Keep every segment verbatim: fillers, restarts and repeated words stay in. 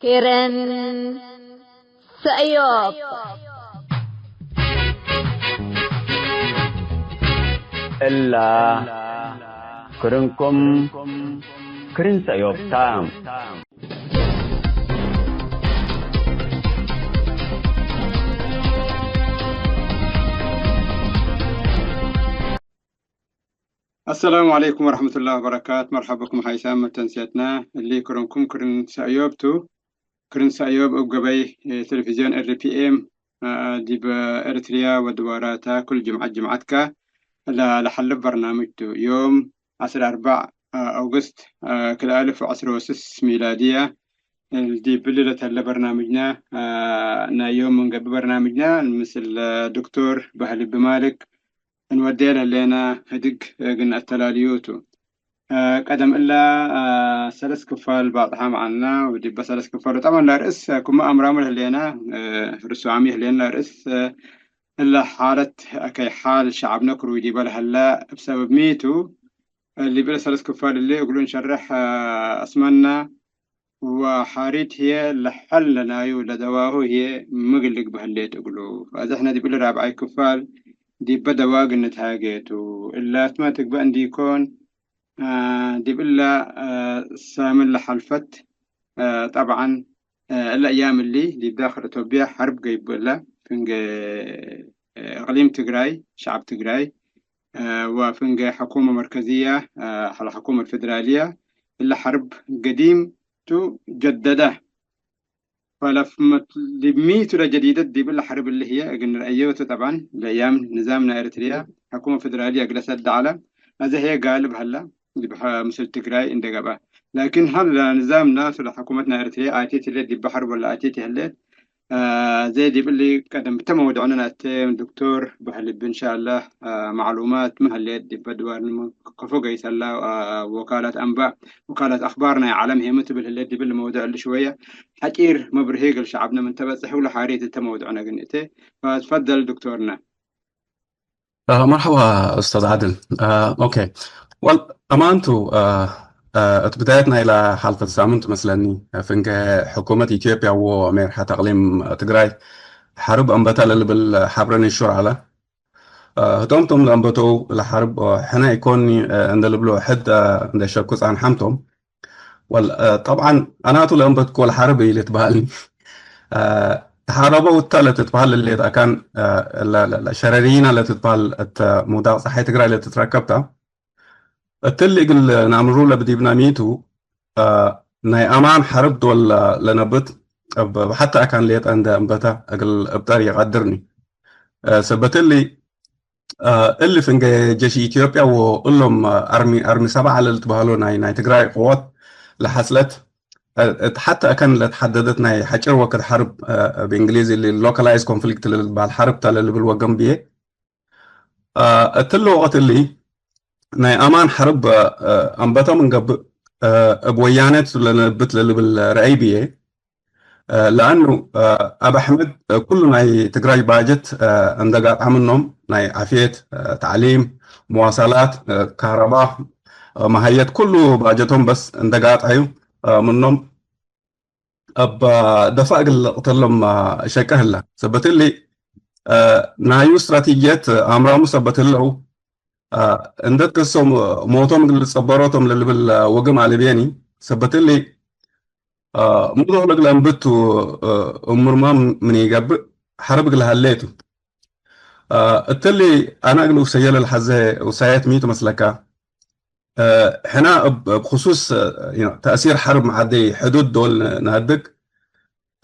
ክርን ሰእዮብ። እላ ክርንኩም ክርን ሰእዮብ ታ። አሰላሙ ዐለይኩም ወረሕመቱላሂ ወበረካት። መርሐበኩም ሓይሳም መተንስየትና። እሊ ክርንኩም ክርን ሰእዮብ ቱ። ክርን ሰእዮብ እብ ገበይ፣ እ፣ ቴሌቪዝዮን ኤር ቲ ኤም፣ እ፣ ዲብ ኤሪትሪያ ወድዋራታ ኩል ጅምዐት ጅምዐትከ ለ-፣ ለሐልፍ በርናምጅ ቱ። ዮም ዐስር አርበዕ፣ እ፣ አውግስት፣ እ፣ ክልኤ አልፍ ወዐስር ወስስ ሚላድየ፣ ዲብሊ ለተለ በርናምጅና፣ አ፣ ናይ ዮም ምን ገብእ በርናምጅና፣ ምስል ዶክቶር በህልቢ ማልክ እንወዴ ለህሌና ህድግ እግል ነአተላልዩ ቱ። አ፣ ቀደም እላ፣ አ፣ ሰለስ ክፋል ባጽሓ መዓልና፣ ወዲበ ሰለስ ክፋል፣ ወጠበን ለርእስ ክመ አምራሙ ለህሌና፣ አ፣ ርሱዓሚ ህሌና ለርእስ፣ አ፣ እላ ሓለት አከይ ሓል ሸዐብነ ክሩይ ዲበ ለሀላ እብ ሰበብ ሚ ቱ፣ ዲብለ ሰለስ ክፋል እሊ እግሉ እንሸርሕ፣ አ፣ አስመና። ወሓሪት ህዬ ለሐል ለናዩ ለደዋሁ ህዬ ምግል ልግበእ ህሌት እግሉ። አዜ ሕነ ዲብ እሊ ራብዓይ ክፋል ዲበ ደዋግ እንትሃጌ ቱ። እላትመ ትግበእ እንዲኮን፣ አ፣ ዲብ እለ፣ አ፣ ሳምን ለሐልፈት፣ አ፣ ጠብዐን፣ አ፣ እለ አያም እሊ ዲብ ዳክል ኢትዮጵያ ሐርብ ገይቡ እለ ፍንጌ፣ አ፣ እቅሊም ትግራይ፣ ሸዐብ ትግራይ፣ አ፣ ወፍንጌ ሕኩመ መርከዝየ፣ አ፣ ሐል ሕኩመት ፌደራልየ፣ እለ ሐርብ ገዲም ቱ ጀደደ። ፈለፍመት ዲብ ሚ ቱ ለጀዲደት ዲብ እለ ሐርብ እሊ ህዬ እግል ንርአዮ ቱ። ጠብዐን ለአያም ንዛም ናይ ኤሪትርየ ሕኩመት ፌደራልየ እግለ ሰድ ዐለ። አዜ ህዬ ጋልብ ሀላ ዲብ ሐ-፣ ምስል ትግራይ እንዴ ገብአ። ላኪን ሀለ ንዛም ናሱ ለሕኩመት ናይ ኤሪትርየ አቴት ህሌት ዲብ ሐርብ ወለ አቴት ህሌት። አ፣ ዘይ ዲብ እሊ ቀደም እተ መውዱዕነ ነአቴ፣ ዶክቶር በህልቢ፣ እንሻአላህ፣ አ፣ ማዕሉማት ሚ ሀሌት ዲበ ድዋርንመ ከፎ ገይሰላ፣ አ፣ ወካላት አንባእ፣ ወካላት አክባር ናይ ዐለም ሄ ሚ ትብል ህሌት ዲብ እሊ መውዱዕ እሊ ሽወየ ሐጪር መብርሂ እግል ሸዐብነ ምን ተበጽሕ እግሉ ሓሪት እተ መውዱዕነ ግን እቴ። ፈትፈደል ዶክቶርነ። አ፣ መርሐባ ኡስታዝ ዓድል። አ፣ ኦኬ። ወል፣ አማንቱ፣ አ፣ አ፣ እት ብዳየት ናይላ ሐልፈት ሳምንት መስለኒ፣ አ፣ ፍንጌ ሕኩመት ኢትዮጵያ ወሜርሐት አቅሊም ትግራይ ሐርብ አንበተ ለልብል ሐብረ ንሹር ዐለ። አ፣ ህቶም ቶም ለአንበተው ለሐርብ፣ አ፣ ሕነ ኢኮኒ፣ አ፣ እንደ ልብሎ ሕድ፣ አ፣ እንደ ሸኩ ጻንሐም ቶም። ወል፣ አ፣ ጠብዓን አናቱ ለአንበትኮ ለሐርብ ኢልትበሀልኒ። አ፣ ተሐረበው እተ ለትትበሀል እሌት አካን፣ አ፣ ለ-፣ ለ-፣ ለ-፣ ሸረሪና ለትትበሀል እተ ሙዳቅ ጸሓይ ትግራይ ለትትረከብ ታ። እትሊ እግል ነአምሩ ለብዲብና ሚቱ፣ አ፣ ናይ አማን ሐርብ ዶል ለነብት እብ፣ እብ ሐተ አካን ሌጠ እንደ እንበተ እግል እብጠር ይቀድርኒ። አ፣ ሰበት እሊ፣ አ፣ እሊ ፍንጌ ጀሽ ኢትዮጵያ ወእሎም አርሚ፣ አርሚ ሰብዓ ለልትበሀሎ ናይ፣ ናይ ትግራይ ቅወት ለሐጽለት፣ አ፣ እት ሐተ አካን ለትሐደደት ናይ ሐጭር ወክድ ሐርብ፣ አ፣ እብ እንግሊዝ እሊ ሎካላይዝ ኮንፍሊክት ለልትበሀል ሐርብ ተ ለልብል ወገን ብዬ። አ፣ እትሊ ወቅት እሊ ናይ አማን ሐርብ፣ አ፣ አንበተ ምን ገብእ፣ አ፣ እብ ወያኔት ለነብት ለልብል ረአይ ብዬ። አ፣ ለአኑ፣ አ፣ አብ አሕመድ፣ አ፣ ኩሉ ናይ ትግራይ ባጀት፣ አ፣ እንደ ጋጥዐ ምኖም፣ ናይ ዓፍየት፣ አ፣ ተዕሊም፣ መዋሰላት፣ አ፣ ካህረባ፣ አ፣ መሀየት፣ ኩሉ ባጀቶም በስ እንደ ጋጥዐዩ፣ አ፣ ምኖም፣ እብ ደፋእ እግል ልቅተሎም ሸቀ ህለ። ሰበት እሊ፣ አ፣ ናዩ ስትራቴጅየት አምራሙ ሰበት ህለው፣ አ፣ እንደ ትከሶም ሞቶም እግል ልጸበሮቶም ለልብል ወግም አለቤኒ። ሰበት እሊ፣ አ፣ ሙዶ ለእግል አንብቱ፣ አ፣ እሙርማም ምን ይገብእ ሐርብ እግል ሀሌቱ። አ፣ እትሊ አነ እግል ውሰየ ለልሐዘ ውሳየት ሚቱ መስለካ? አ፣ ሕና እብ፣ እብ ክሱስ፣ አ፣ you know፣ ተእሲር ሐርብ መዓደይ ሕዱድ ዶል ነ-፣ ነሀድግ።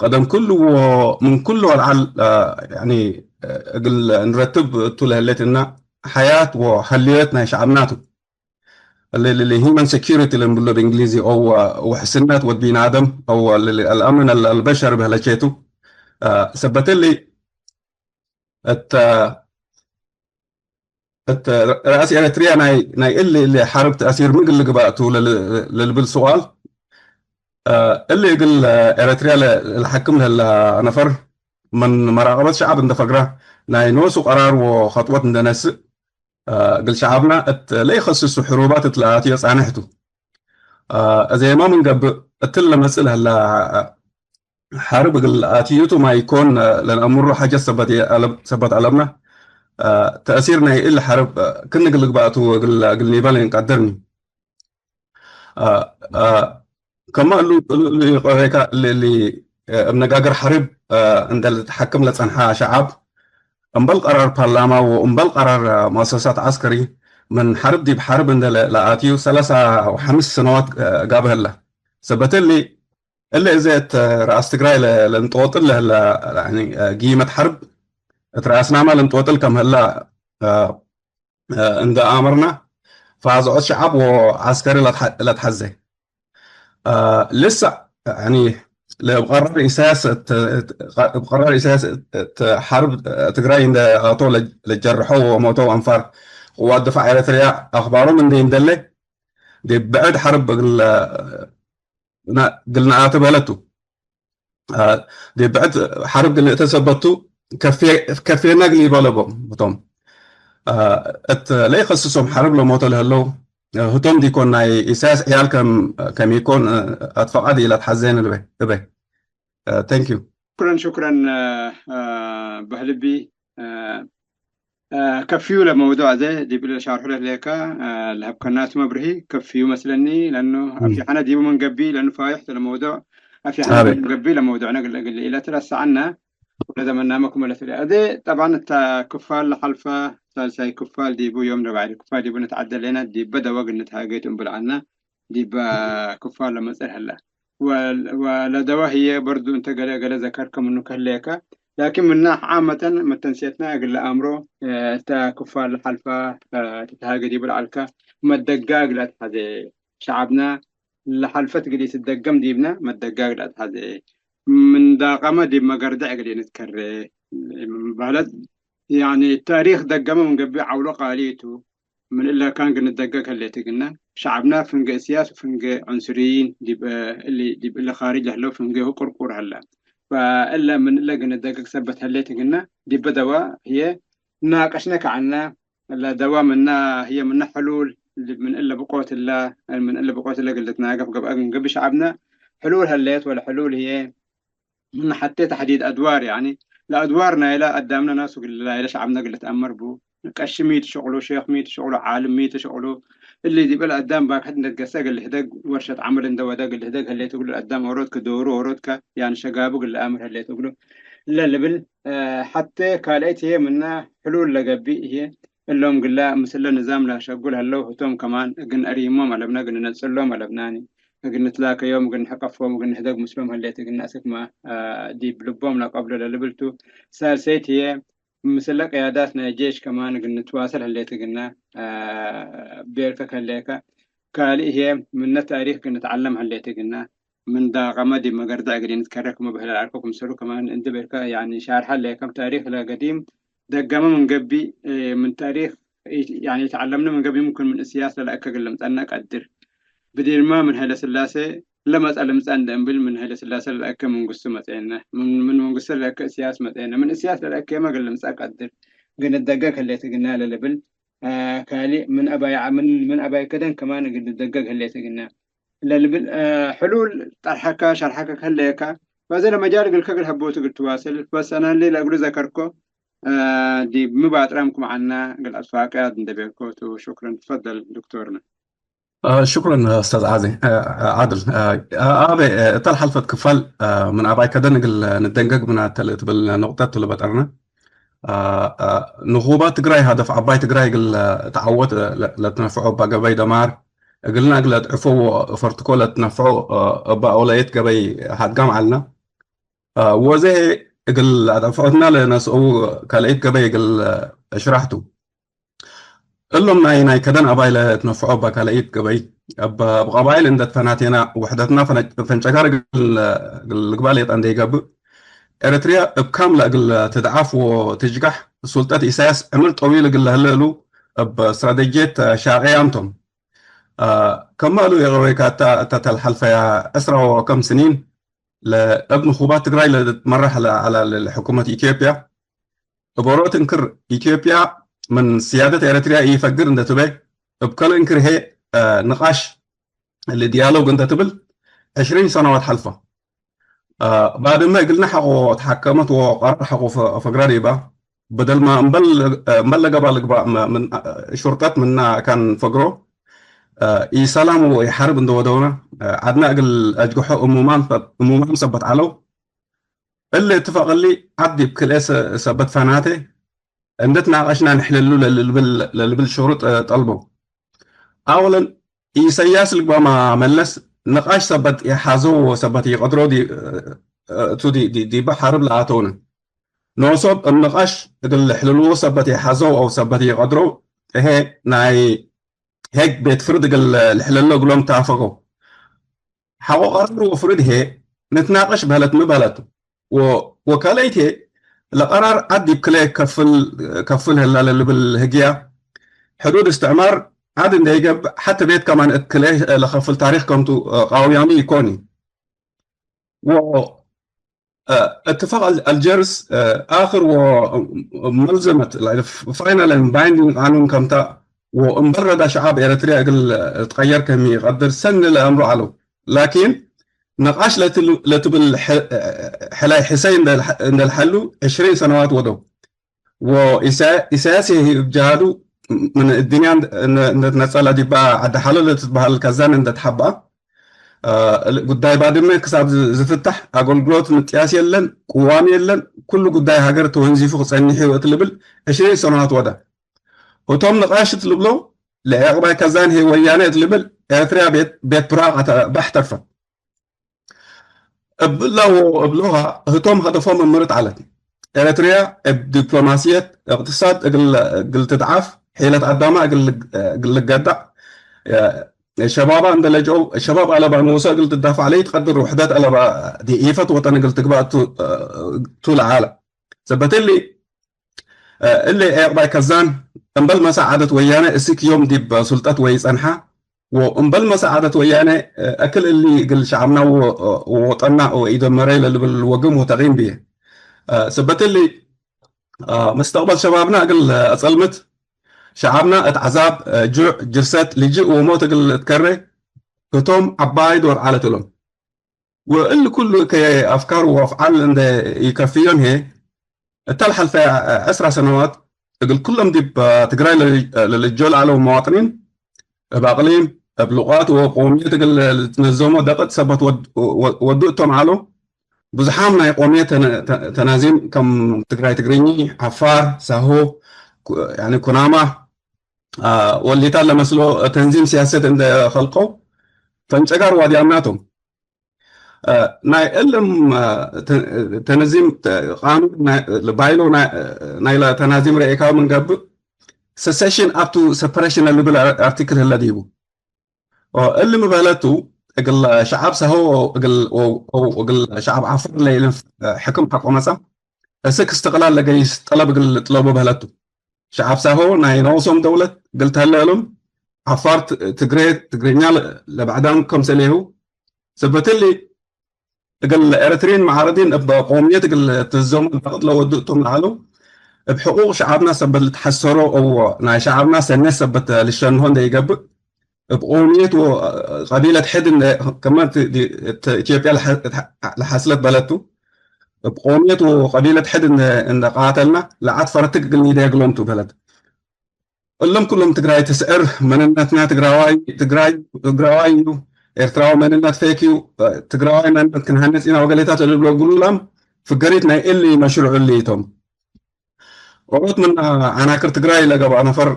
ቀደም ኩሉ ወምን ኩሉ አልዓል፣ አ፣ ያኒ፣ አ፣ እግል እንረትብ እቱ ለህሌት እና ሐያት ወሀልዮት ናይ ሸዐብናቱ። እሊ፣ እሊ፣ እሊ human security ለንብሎ ብእንግሊዚ፣ አው፣ አ፣ ውሕስነት ወድ ቢናደም፣ አው፣ እሊ፣ እሊ፣ አልአምን አል-፣ አልበሸር በህለቼቱ። አ፣ ሰበት እሊ፣ እተ፣ እተ ረአስ ኤረትርያ ናይ፣ ናይ እሊ፣ እሊ ሐርብ ተእሲር ምን እግል ልግባእ ቱ ለል-፣ ለልብል ሱኣል፣ አ፣ እሊ እግል ኤረትርያ ለ-፣ ለሐክም ለህላ ነፈር ምን መራቀበት ሸዐብ እንደ ፈግረ ናይ ኖሱ ቀራር ወኸጥወት እንደ ነስእ፣ አ፣ እግል ሸዐብና እት ለኢከስሱ ሕሩባት እት ለአትዮ ጻንሕ ቱ። አ፣ እዜማ ምን ገብእ እትለ መጽእ ለህላ፣ አ፣ ሐርብ እግል አትዩቱ ማይኮን ለነአምሩ ሓጀት ሰበት አለብ-፣ ሰበት አለብነ። ተእሲር ናይ እሊ ሐርብ ክን እግል ልግባእቱ እግል፣ እግል ኒበል እንቀድርኒ። አ፣ አ፣ ከመ እሉ፣ እሉ፣ እሉ ኢቀሬከ እሊ፣ እሊ፣ አ፣ እብ ነጋግር ሐርብ፣ አ፣ እንደ ልትሐክም ለጸንሐ ሸዓብ፣ እምበል ቀራር ፓርላማ ወእምበል ቀራር፣ አ፣ መአሰሳት ዐስከሪ፣ ምን ሐርብ ዲብ ሐርብ እንደ ለ-፣ ለአትዩ ሰለሳ ወሐምስ ሰነዋት፣ አ፣ ጋብእ ህለ። ሰበት እሊ፣ እሊ እዜ እት ረአስ ትግራይ ለ-፣ ለእንጦጥል ለህለ፣ ያኒ፣ አ፣ ጊመት ሐርብ፣ እት ረአስናመ ለእንጦጥል ከም ህለ፣ አ፣ አ፣ እንደ አመርና፣ ፋዝዖት ሸዓብ ወዐስከሪ ለትሐ-፣ ለትሐዜ። አ፣ ልሰዕ፣ ያኒ፣ ለእብ ቀራር ኢሳያስ እት፣ እት፣ እብ ቀራር ኢሳያስ እት ሐርብ ትግራይ እንደ አቶ ለ-፣ ለጀርሐው ወሞተው አንፋር ቅዋት ድፋዕ ኤረትርያ አኽባሮም እንዴ እንደለ፣ ዲብ ብዕድ ሐርብ እግል ነ-፣ እግል ነአትብ ሀለቱ። አ፣ ዲብ ብዕድ ሐርብ እግል ንእተሰበቱ ከፌ-፣ ከፌና እግል ኢበለቦም ህቶም። አ፣ እት ለኢከስሶም ሐርብ ለሞቶ ለህለው ህቶም ዲኮን ናይ ኢሳያስ ዕያል ከም፣ ከም ኢኮን፣ አ፣ አትፈቃድ ኢለትሐዜን እበ፣ እበ። አ፣ thank you። ሽክረን፣ ሽክረን፣ አ፣ አ፣ በህልቢ፣ አ፣ አ፣ ከፍዩ ለመውዱዕ አዜ ዲብ ለሻርሑ ለህሌከ፣ አ፣ ለሀብከናቱ መብርሂ ከፍዩ መስለኒ፣ ለአኑ አፊሐነ ዲቡ ምን ገብእ፣ ለአኑ ፋይሕ ለመውዱዕ አፊሐነ አቤ። ዲቡ ምን ገብእ ለመውዱዕነ እግል፣ እግል ኢለትረሰዐነ ወለዘመናመ ክመ ለትርኤ። አዜ ጠብዓን እተ ክፋል ለሐልፈ ሳልሳይ ክፋል ዲቡ ዮም ረባዕድ ክፋል ዲቡ ንትዓደል ሌነ፣ ዲበ ደወ እግል ንትሃጌት እምብል ዐልነ፣ ዲበ ክፋል ለመጽእ ሀለ። ወ-፣ ወለደወ ህዬ በርዱ እንተ ገሌ ገሌ ዘከርከ ምኑ ከህሌከ፣ ላኪን ምነ ዓመተን መተንስየትነ እግል ለአምሮ፣ እ፣ እተ ክፋል ለሐልፈ፣ እ፣ ትትሃጌ ዲቡ ለዐልከ መደጋ እግል አትሐዜ፣ ሸዐብነ ለሐልፈት እግል ኢትደገም ዲብነ መደጋ እግል አትሐዜ፣ ምን ዳቀመ ዲብ መገርደዕ እግል ኢንትከሬ፣ በህለት፣ ያኒ፣ ታሪክ ደገመ ምን ገብእ ዐውሎ ቃሊ ቱ። ምን እለ ካን እግል ንደገግ ህሌት እግልነ፣ ሸዐብነ ፍንጌ እስያስ ወፍንጌ ዑንስርይን ዲብ፣ እሊ፣ ዲብ እሊ ካርጅ ለህለው ፍንጌሁ ቅርቁር ሀለ። ፈእለ ምን እለ እግል ንደገግ ሰበት ህሌት እግልነ፣ ዲበ ደዋ ህዬ ናቀሽነ ከዐልነ፣ እለ ደዋ ምነ ህዬ ምነ ሕሉል፣ ምን እለ ብቆት እለ፣ ምን እለ ብቆት እለ እግል ልትናገፍ ገብአ እግል ንገብእ ሸዐብነ ሕሉል ህሌት ወለሕሉል ህዬ ምን ሐቴ ተሕዲድ አድዋር፣ ያኒ ለአድዋር ናይለ አዳምነ ናሱ እግል ላይለ ሸዐብነ እግል ልትአመር ቡ። ቀሺ ሚ ትሸቅሉ፣ ሼክ ሚ ትሸቅሉ፣ ዓልም ሚ ትሸቅሉ፣ እሊ ዲብ ለአዳም ባክሐት እንዴ ትገሰ እግል ልህደግ፣ ወርሸት ዐመል እንዴ ወደ እግል ልህደግ ህሌት እግሉ፣ ለአዳም ኦሮትከ ዶሩ ኦሮትከ፣ ያኒ ሸጋቡ እግል ለአምር ህሌት እግሉ ለልብል፣ እ፣ ሐቴ ካልአይት ህዬ ምነ ሕሉል ለገብእ ህዬ እሎም ግላ ምስለ ንዛም ለሸጉል ሀለው ህቶም ከማን እግል ነአሪሞም አለብነ፣ እግል ንነጽሎም አለብናኒ። እግል ንትላከዮም፣ እግል ንሕቀፎም፣ እግል ንሕደግ ምስሎም ህሌት እግል ነአስክመ፣ አ፣ ዲብ ልቦም ለቀብሎ ለልብል ቱ። ሳልሰይት ህዬ፣ ምስለ ቅያዳት ናይ ጄሽ ከማን እግል ንትዋሰል ህሌት እግልነ፣ አ፣ ቤልከ ከሌከ። ካልእ ህዬ፣ ምነ ታሪክ እግል ንትዐለም ህሌት እግልነ፣ ምን ዳቀመ ዲብ መገርደዕ እግል ኢንትከሬ ክመ በህለ ለዐልኮ ክምሰሉ ከማን እንዴ ቤልከ፣ ያኒ ሻርሐ ህሌከም ታሪክ ለገዲም ደገመ ምን ገብእ፣ ምን ታሪክ ያኒ፣ ኢተዐለምነ ምን ገብእ፣ ሙምክን ምን እስያስ ለለአከ እግል ልምጸእነ ቀድር። ብዲርመ ምን ሀይለስላሴ ለመጸ ልምጸእ እንዴ እምብል፣ ምን ሀይለስላሴ ለለአከ መንግስቱ መጽኤነ፣ ምን፣ ምን መንግስቱ ለለአከ እስያስ መጽኤነ፣ ምን እስያስ ለለአከ የመ እግል ልምጸእ ቀድር። እግል ንደገግ ህሌት እግልነ ለልብል፣ አ፣ ካልእ ምን አባይ ዓ-፣ ምን፣ ምን አባይ ከደን ከማን እግል ንደገግ ህሌት እግልነ ለልብል፣ አ፣ ሕሉል ጠርሐከ፣ ሸርሐከ ከህሌከ፣ በዘ ለመጃል እግልከ እግል ሀቦቱ እግል ትዋስል፣ በስ አነ እሊ ለእግሉ ዘከርኮ፣ አ፣ ዲብ ሚ ባጥራም ክም ዐልነ እግል አትፋቅያት እንዴ ቤልኮ ቱ። ሹክረን። ትፈደል ዶክቶርነ። አ፣ ሹክረን ኡስታዝ ዓዜ፣ አ፣ ዓድል። አ፣ አቤ፣ አ፣ እተ ለሐልፈት ክፋል፣ አ፣ ምን አባይ ከደን እግል ንደንገግ ምናተ ለትብል ንቅጠት ቱ ለበጠርነ። አ፣ አ፣ ንኹባት ትግራይ፣ ሀደፍ ዐባይ ትግራይ እግል ተዐወት ለ-፣ ለትነፍዖ እባ ገበይ ደማር፣ እግልና እግል አድዕፎ ወፈርትኮ ለትነፍዖ፣ አ፣ እባ ኦለየት ገበይ ሀድጋም ዐልነ። አ፣ ወዘ እግል አድዕፎትና ለነስአው ካልአይት ገበይ እግል እሽራሕቱ። እሎም ናይ፣ ናይ ከደን አባይ ለትነፍዖ እባ ካልአይት ገበይ፣ እብ፣ እብ ቀባይል እንዴ ትፈናቴና፣ ውሕደትና ፈነ-፣ ፈንጨጋር እግል፣ እግል ልግባእ ሌጠ እንዴ ኢገብእ፣ ኤረትርያ እብ ካምለ እግል ትድዓፍ ወትጅጋሕ፣ ሱልጠት ኢሳያስ ዕምር ጠዊል እግል ለህለ እሉ እብ እስትራቴጅየት ሻቅያም ቶም። አ፣ ከመ እሉ ኢቀሬከ እተ፣ እተ ተልሐልፈያ ዕስራ ወከም ስኒን ለእብ ንኹባት ትግራይ ለትትመራሕ ለዐለ ለሕኩመት ኢትዮጵያ፣ እብ ኦሮት እንክር ኢትዮጵያ ምን ስያደት ኤረትርያ ኢፈግር እንዴ ትቤ፣ እብ ከለ እንክር ህዬ፣ አ፣ ንቃሽ እሊ ዲያሎግ እንዴ ትብል ዕሽሪን ሰነዋት ሐልፈ። አ፣ ባድመ እግልነ ሐቆ ተሐከመት ወቀራር ሐቆ ፈ-፣ ፈግራ ዲባ። በደልማ እምበል፣ እምበል ለገባ ልግባእ መ-፣ ምን፣ አ፣ ሹርጠት ምና ካን ፈግሮ። አ፣ ኢሰላም ወኢሐርብ እንደ ወደውነ፣ አ፣ ዐድነ እግል አጅግሖ እሙማን ፈ-፣ እሙማን ሰበት ዐለው። እሊ እትፋቅ እሊ ዐድ ዲብ ክልኤ ሰ-፣ ሰበት ፈናቴ እንዴ ትናቀሽና ንሕለሉ ለልብል፣ ለልብል ሽሩጥ፣ እ፣ ጠልበው። አውለን ኢሰያስ ልግባማ መለስ ንቃሽ ሰበት ኢሐዘው ወሰበት ኢቀድረው ዲ-፣ እ፣ እቱ ዲ-፣ ዲ-፣ ዲበ ሐርብ ለአተውነ። ኖሶም እብ ንቃሽ እግል ልሕልልዎ ሰበት ኢሐዘው አው ሰበት ኢቀድረው እሄ ናይ ሄግ ቤት ፍርድ እግል ልሕለሎ እግሎም ታፈቀው። ሐቆ ቀራር ወፍርድ ህዬ ንትናቀሽ በህለት ሚ በህለት? ወ-፣ ወካልአይት ህዬ ለቀራር ዐድ ዲብ ክልኤ ከፍል፣ ከፍል ህላ ለልብል ህግያ፣ ሕዱድ እስትዕማር ዐድ እንዴ ኢገብእ ሐተ ቤት ከማን እት ክልኤ ለከፍል ታሪክ ከምቱ ቃውያኑ ኢኮኒ። ወ-፣ እ፣ እትፋቅ አል-፣ አልጀርስ፣ እ፣ አክር ወመልዘመት፣ like፣ final and binding ቃኑን ከምታ ወእምበል ረዳ ሸዓብ ኤረትርያ እግል ልትቀየር ከም ኢቀድር ሰኒ ለአምሩ ዐለው። ላኪን፣ ነቃሽ ለትል-፣ ለትብል ሐ-፣ ሐላይ ሕሰይ እንደ ልሐ-፣ እንደ ልሐሉ ዕሽሪን ሰነዋት ወደው። ወኢሳ-፣ ኢሳያስ የሂ እብ ጀሃቱ ምን እድንያ እንደ፣ እንደ ትነጸለ ዲባ ዐዲ ሐሎ ለትትበሀል ከዛን እንደ ተሐበአ፣ አ፣ ጉዳይ ባድመ ክሳብ ዝ-፣ ዝፍታሕ አገልግሎት ምጥያስ የለን፣ ቅዋም የለን፣ ኩሉ ጉዳይ ሀገር ተወንዚፉ ክጸንሕ እዩ እት ልብል ዕሽሪን ሰኖናት ወደ። ህቶም ንቃሽ እት ልብሎ፣ ለዔቅባይ ከዛን ህይ ወያነ እት ልብል ኤረትርያ ቤት፣ ቤት ብራቅ አተ-፣ ባሕ ተርፈት። እብላ ወእብሎሃ ህቶም ሀደፎም እምርት ዐለት። ኤረትርያ እብ ዲፕሎማስየት፣ እቅትሳድ እግል፣ እግል ትድዓፍ፣ ሒለት አዳማ እግል፣ እግል ልገዳዕ፣ ሸባባ እንደ ለጅአው፣ ሸባብ አለባ ንኡሰ እግል ትዳፋዕ ለኢትቀድር ውሕደት አለባ ዲኢፈት ወጠን እግል ትግባእ ቱ፣ ቱ ለዐለ። ሰበት እሊ፣ እሊ ዔቅባይ ከዛን እምበል መሳዓደት ወያነ እስክ ዮም ዲብ ሱልጠት ወኢጸንሐ፣ ወእምበል መሳዓደት ወያነ፣ እክል እሊ እግል ሸዐብና ወ-፣ ወወጠንና ወኢደመረ ለልብል ወግም ወተቂም ብዬ። ሰበት እሊ፣ መስተቅበል ሸባብና እግል አጸልምት፣ ሸዐብና እት ዐዛብ፣ ጁዕ፣ ጅርሰት፣ ልጅእ ወሞት እግል እትከሬ፣ ህቶም ዐባይ ዶር ዐለት እሎም። ወእሊ ኩሉ ከአፍካር ወአፍዓል እንዴ ኢከፍዮም ህዬ፣ እተ ለሐልፈ ዕስራ ሰነዋት እግል ኩሎም ዲብ ትግራይ ለልጆ ለዐለው መዋጥኒን፣ እብ አቅሊም፣ እብ ሉቃት ወቆምየት እግል ልትነዘሞ ደቅጥ ሰበት ወድ-፣ ወ-፣ ወዱ እቶም ዐለው። ብዙሓም ናይ ቆምየት ተነ-፣ ተ-፣ ተናዚም ከም ትግራይ ትግርኚ፣ ዐፋር፣ ሳሆ፣ ኩ-፣ ያኒ ኩናማ፣ አ፣ ወሊታት ለመስሎ ተንዚም ሲያሰት እንደ ኸልቀው፣ ፈንጨጋር ዋድያምናቶም። አ፣ ናይ እልም፣ አ፣ ተ-፣ ተንዚም ተ-፣ ቃኑን ናይ፣ ባይሎ ናይ፣ ናይለ ተናዚም ረኤካው ምን ገብእ፣ ሰሴሽን አፕ ቱ ሰፐሬሽን ልብል አር-፣ አርቲክል ህለ ዲቡ። እሊ ሚ በህለቱ፣ እግል ሸዐብ ሳሆ እግል፣ ወ-፣ ወ-፣ እግል ሸዐብ ዐፈር ለኢልንፍ ሕክም ሐቆ መጽአ፣ እስክ እስትቅላል ለገይስ ጠለብ እግል ልጥለቡ በህለቱ። ሸዐብ ሳሆ ናይ ነወሶም ደውለት እግል ተህለ እሎም፣ ዐፋር፣ ት-፣ ትግሬ፣ ትግርኛ ለ-፣ ለባዕዳም ከምሰሌሁ። ሰበት እሊ፣ እግል ኤረትርዪን መዓረዲን እብ ቆምየት እግል ትህዘሙ ደቅጥ ለወዱ እቶም ለዐለው፣ እብ ሕቁቅ ሸዐብና ሰበት ልትሐሰሮ እወ ናይ ሸዐብና ሰኔት ሰበት ልሸንሆ እንዴ ኢገብእ፣ እብ ቆምየት ወቀቢለት ሕድ እንዴ፣ ከመ እት፣ እት ኢትዮጵያ ለሐ-፣ ለሐስለት በለቱ፣ እብ ቆምየት ወቀቢለት ሕድ እንዴ፣ እንዴ ቃተልና ለዐድ ፈረትግ እግል ኒዴ እግሎም ቱ በለት። እሎም ኩሎም ትግራይ ትስዕር፣ መንነትና ትግራዋይ፣ ትግራይ፣ ትግራዋይ እዩ፣ ኤርትራዊ መንነት ፌክ እዩ፣ ትግራዋይ መንነት ክንሃንጽ ኢና ወገሌታት ለልብሎ ግሉላም ፍገሪት ናይ እሊ መሽሩዕ እሊ ቶም። ኦሮት ምን ዐናክር ትግራይ ለገብአ ነፈር፣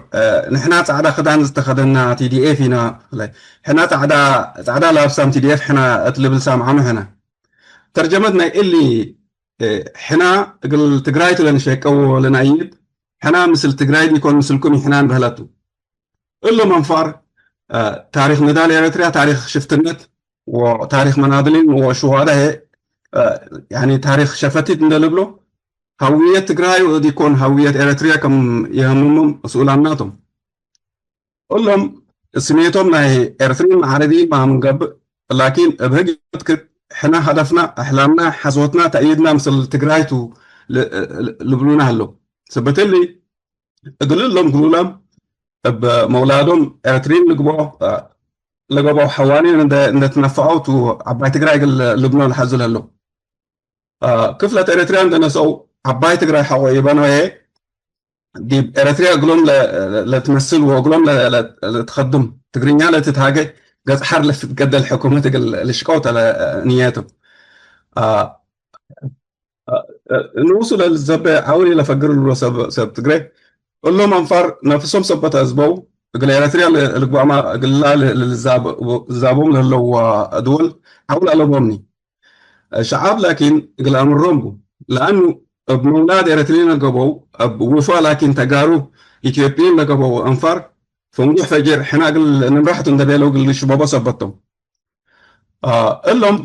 ንሕና ጻዕዳ ክዳን ዝተኸደና ቲ ዲ ኤፍ ኢና፣ ሕና ጻዕዳ፣ ጻዕዳ ላብሳም ቲ ዲ ኤፍ ሕና እት ልብል ሳምዓሙ ሕነ። ተርጀመት ናይ እሊ፣ እ፣ ሕና እግል ትግራይ ቱ ለንሸቀ ወለነአይድ፣ ሕና ምስል ትግራይ ዲኮን ምስልኩም ይሕናን በህለቱ። እሎም አንፋር፣ እ፣ ታሪክ ንዳል ኤረትርያ ታሪክ ሽፍትነት ወታሪክ መናድሊን ወሽዋዳ ህዬ፣ እ፣ ያኒ ታሪክ ሸፈቲት እንደ ልብሎ፣ ሀውየት ትግራይ ዲኮን ሀውየት ኤረትርያ ከም የህምሞም መስኡላም ናቶም። እሎም ስሜቶም ናይ ኤረትርዪን መዓረድይን ማ ምን ገብእ፣ ላኪን እብ ህግ መትክት ሕነ ሀደፍና፣ አሕላምና፣ ሐስወትና፣ ተእይድና ምስል ትግራይ ቱ ል-፣ ል-፣ ልብሉና ህለው። ሰበት እሊ፣ እግል እሎም ግሉላም እብ መውላዶም ኤረትርዪን ልግቦ፣ ለገብአው ሐዋኒን እንደ፣ እንደ ትነፈዐው ቱ ዐባይ ትግራይ እግል ልብኖ ለሐዙ ለህለው። ክፍለት ኤረትርያ እንዴ ነሰአው ዐባይ ትግራይ ሐቆ ኢበነው ህዬ፣ ዲብ ኤረትርያ እግሎም ለ-፣ ለትመስል ወእግሎም ለ-፣ ለ-፣ ለትከድም ትግርኛ ለትትሃጌ ገጽ ሐር ለትትገደል ሕኩመት እግል ልሽቀው ተ ንየቱ። ንኡሱ ለልትዘቤ ዐውል ኢለፈግር ልብሎ ሰብ፣ ሰብ ትግሬ እሎም አንፋር ነፍሶም ሰበት አዝበው እግል ኤረትርያ ል-፣ ልግባእማ እግላ ል-፣ ልዛብ-፣ ልዛቦም ለህለው ድወል ዐውል አለቦምኒ። ሸዓብ ላኪን እግል አምሮም ቡ። ለአኑ እብ መውላድ ኤረትርዪን ለገብአው፣ እብ ውፋ ላኪን ተጋሩ ኢትዮጵይን ለገብአው አንፋር ፍንጉሕ ፈጅር ሕነ እግል ንምራሕ ቱ እንዴ ቤለው እግል ልሽበቦ ሰበት ቶም። እሎም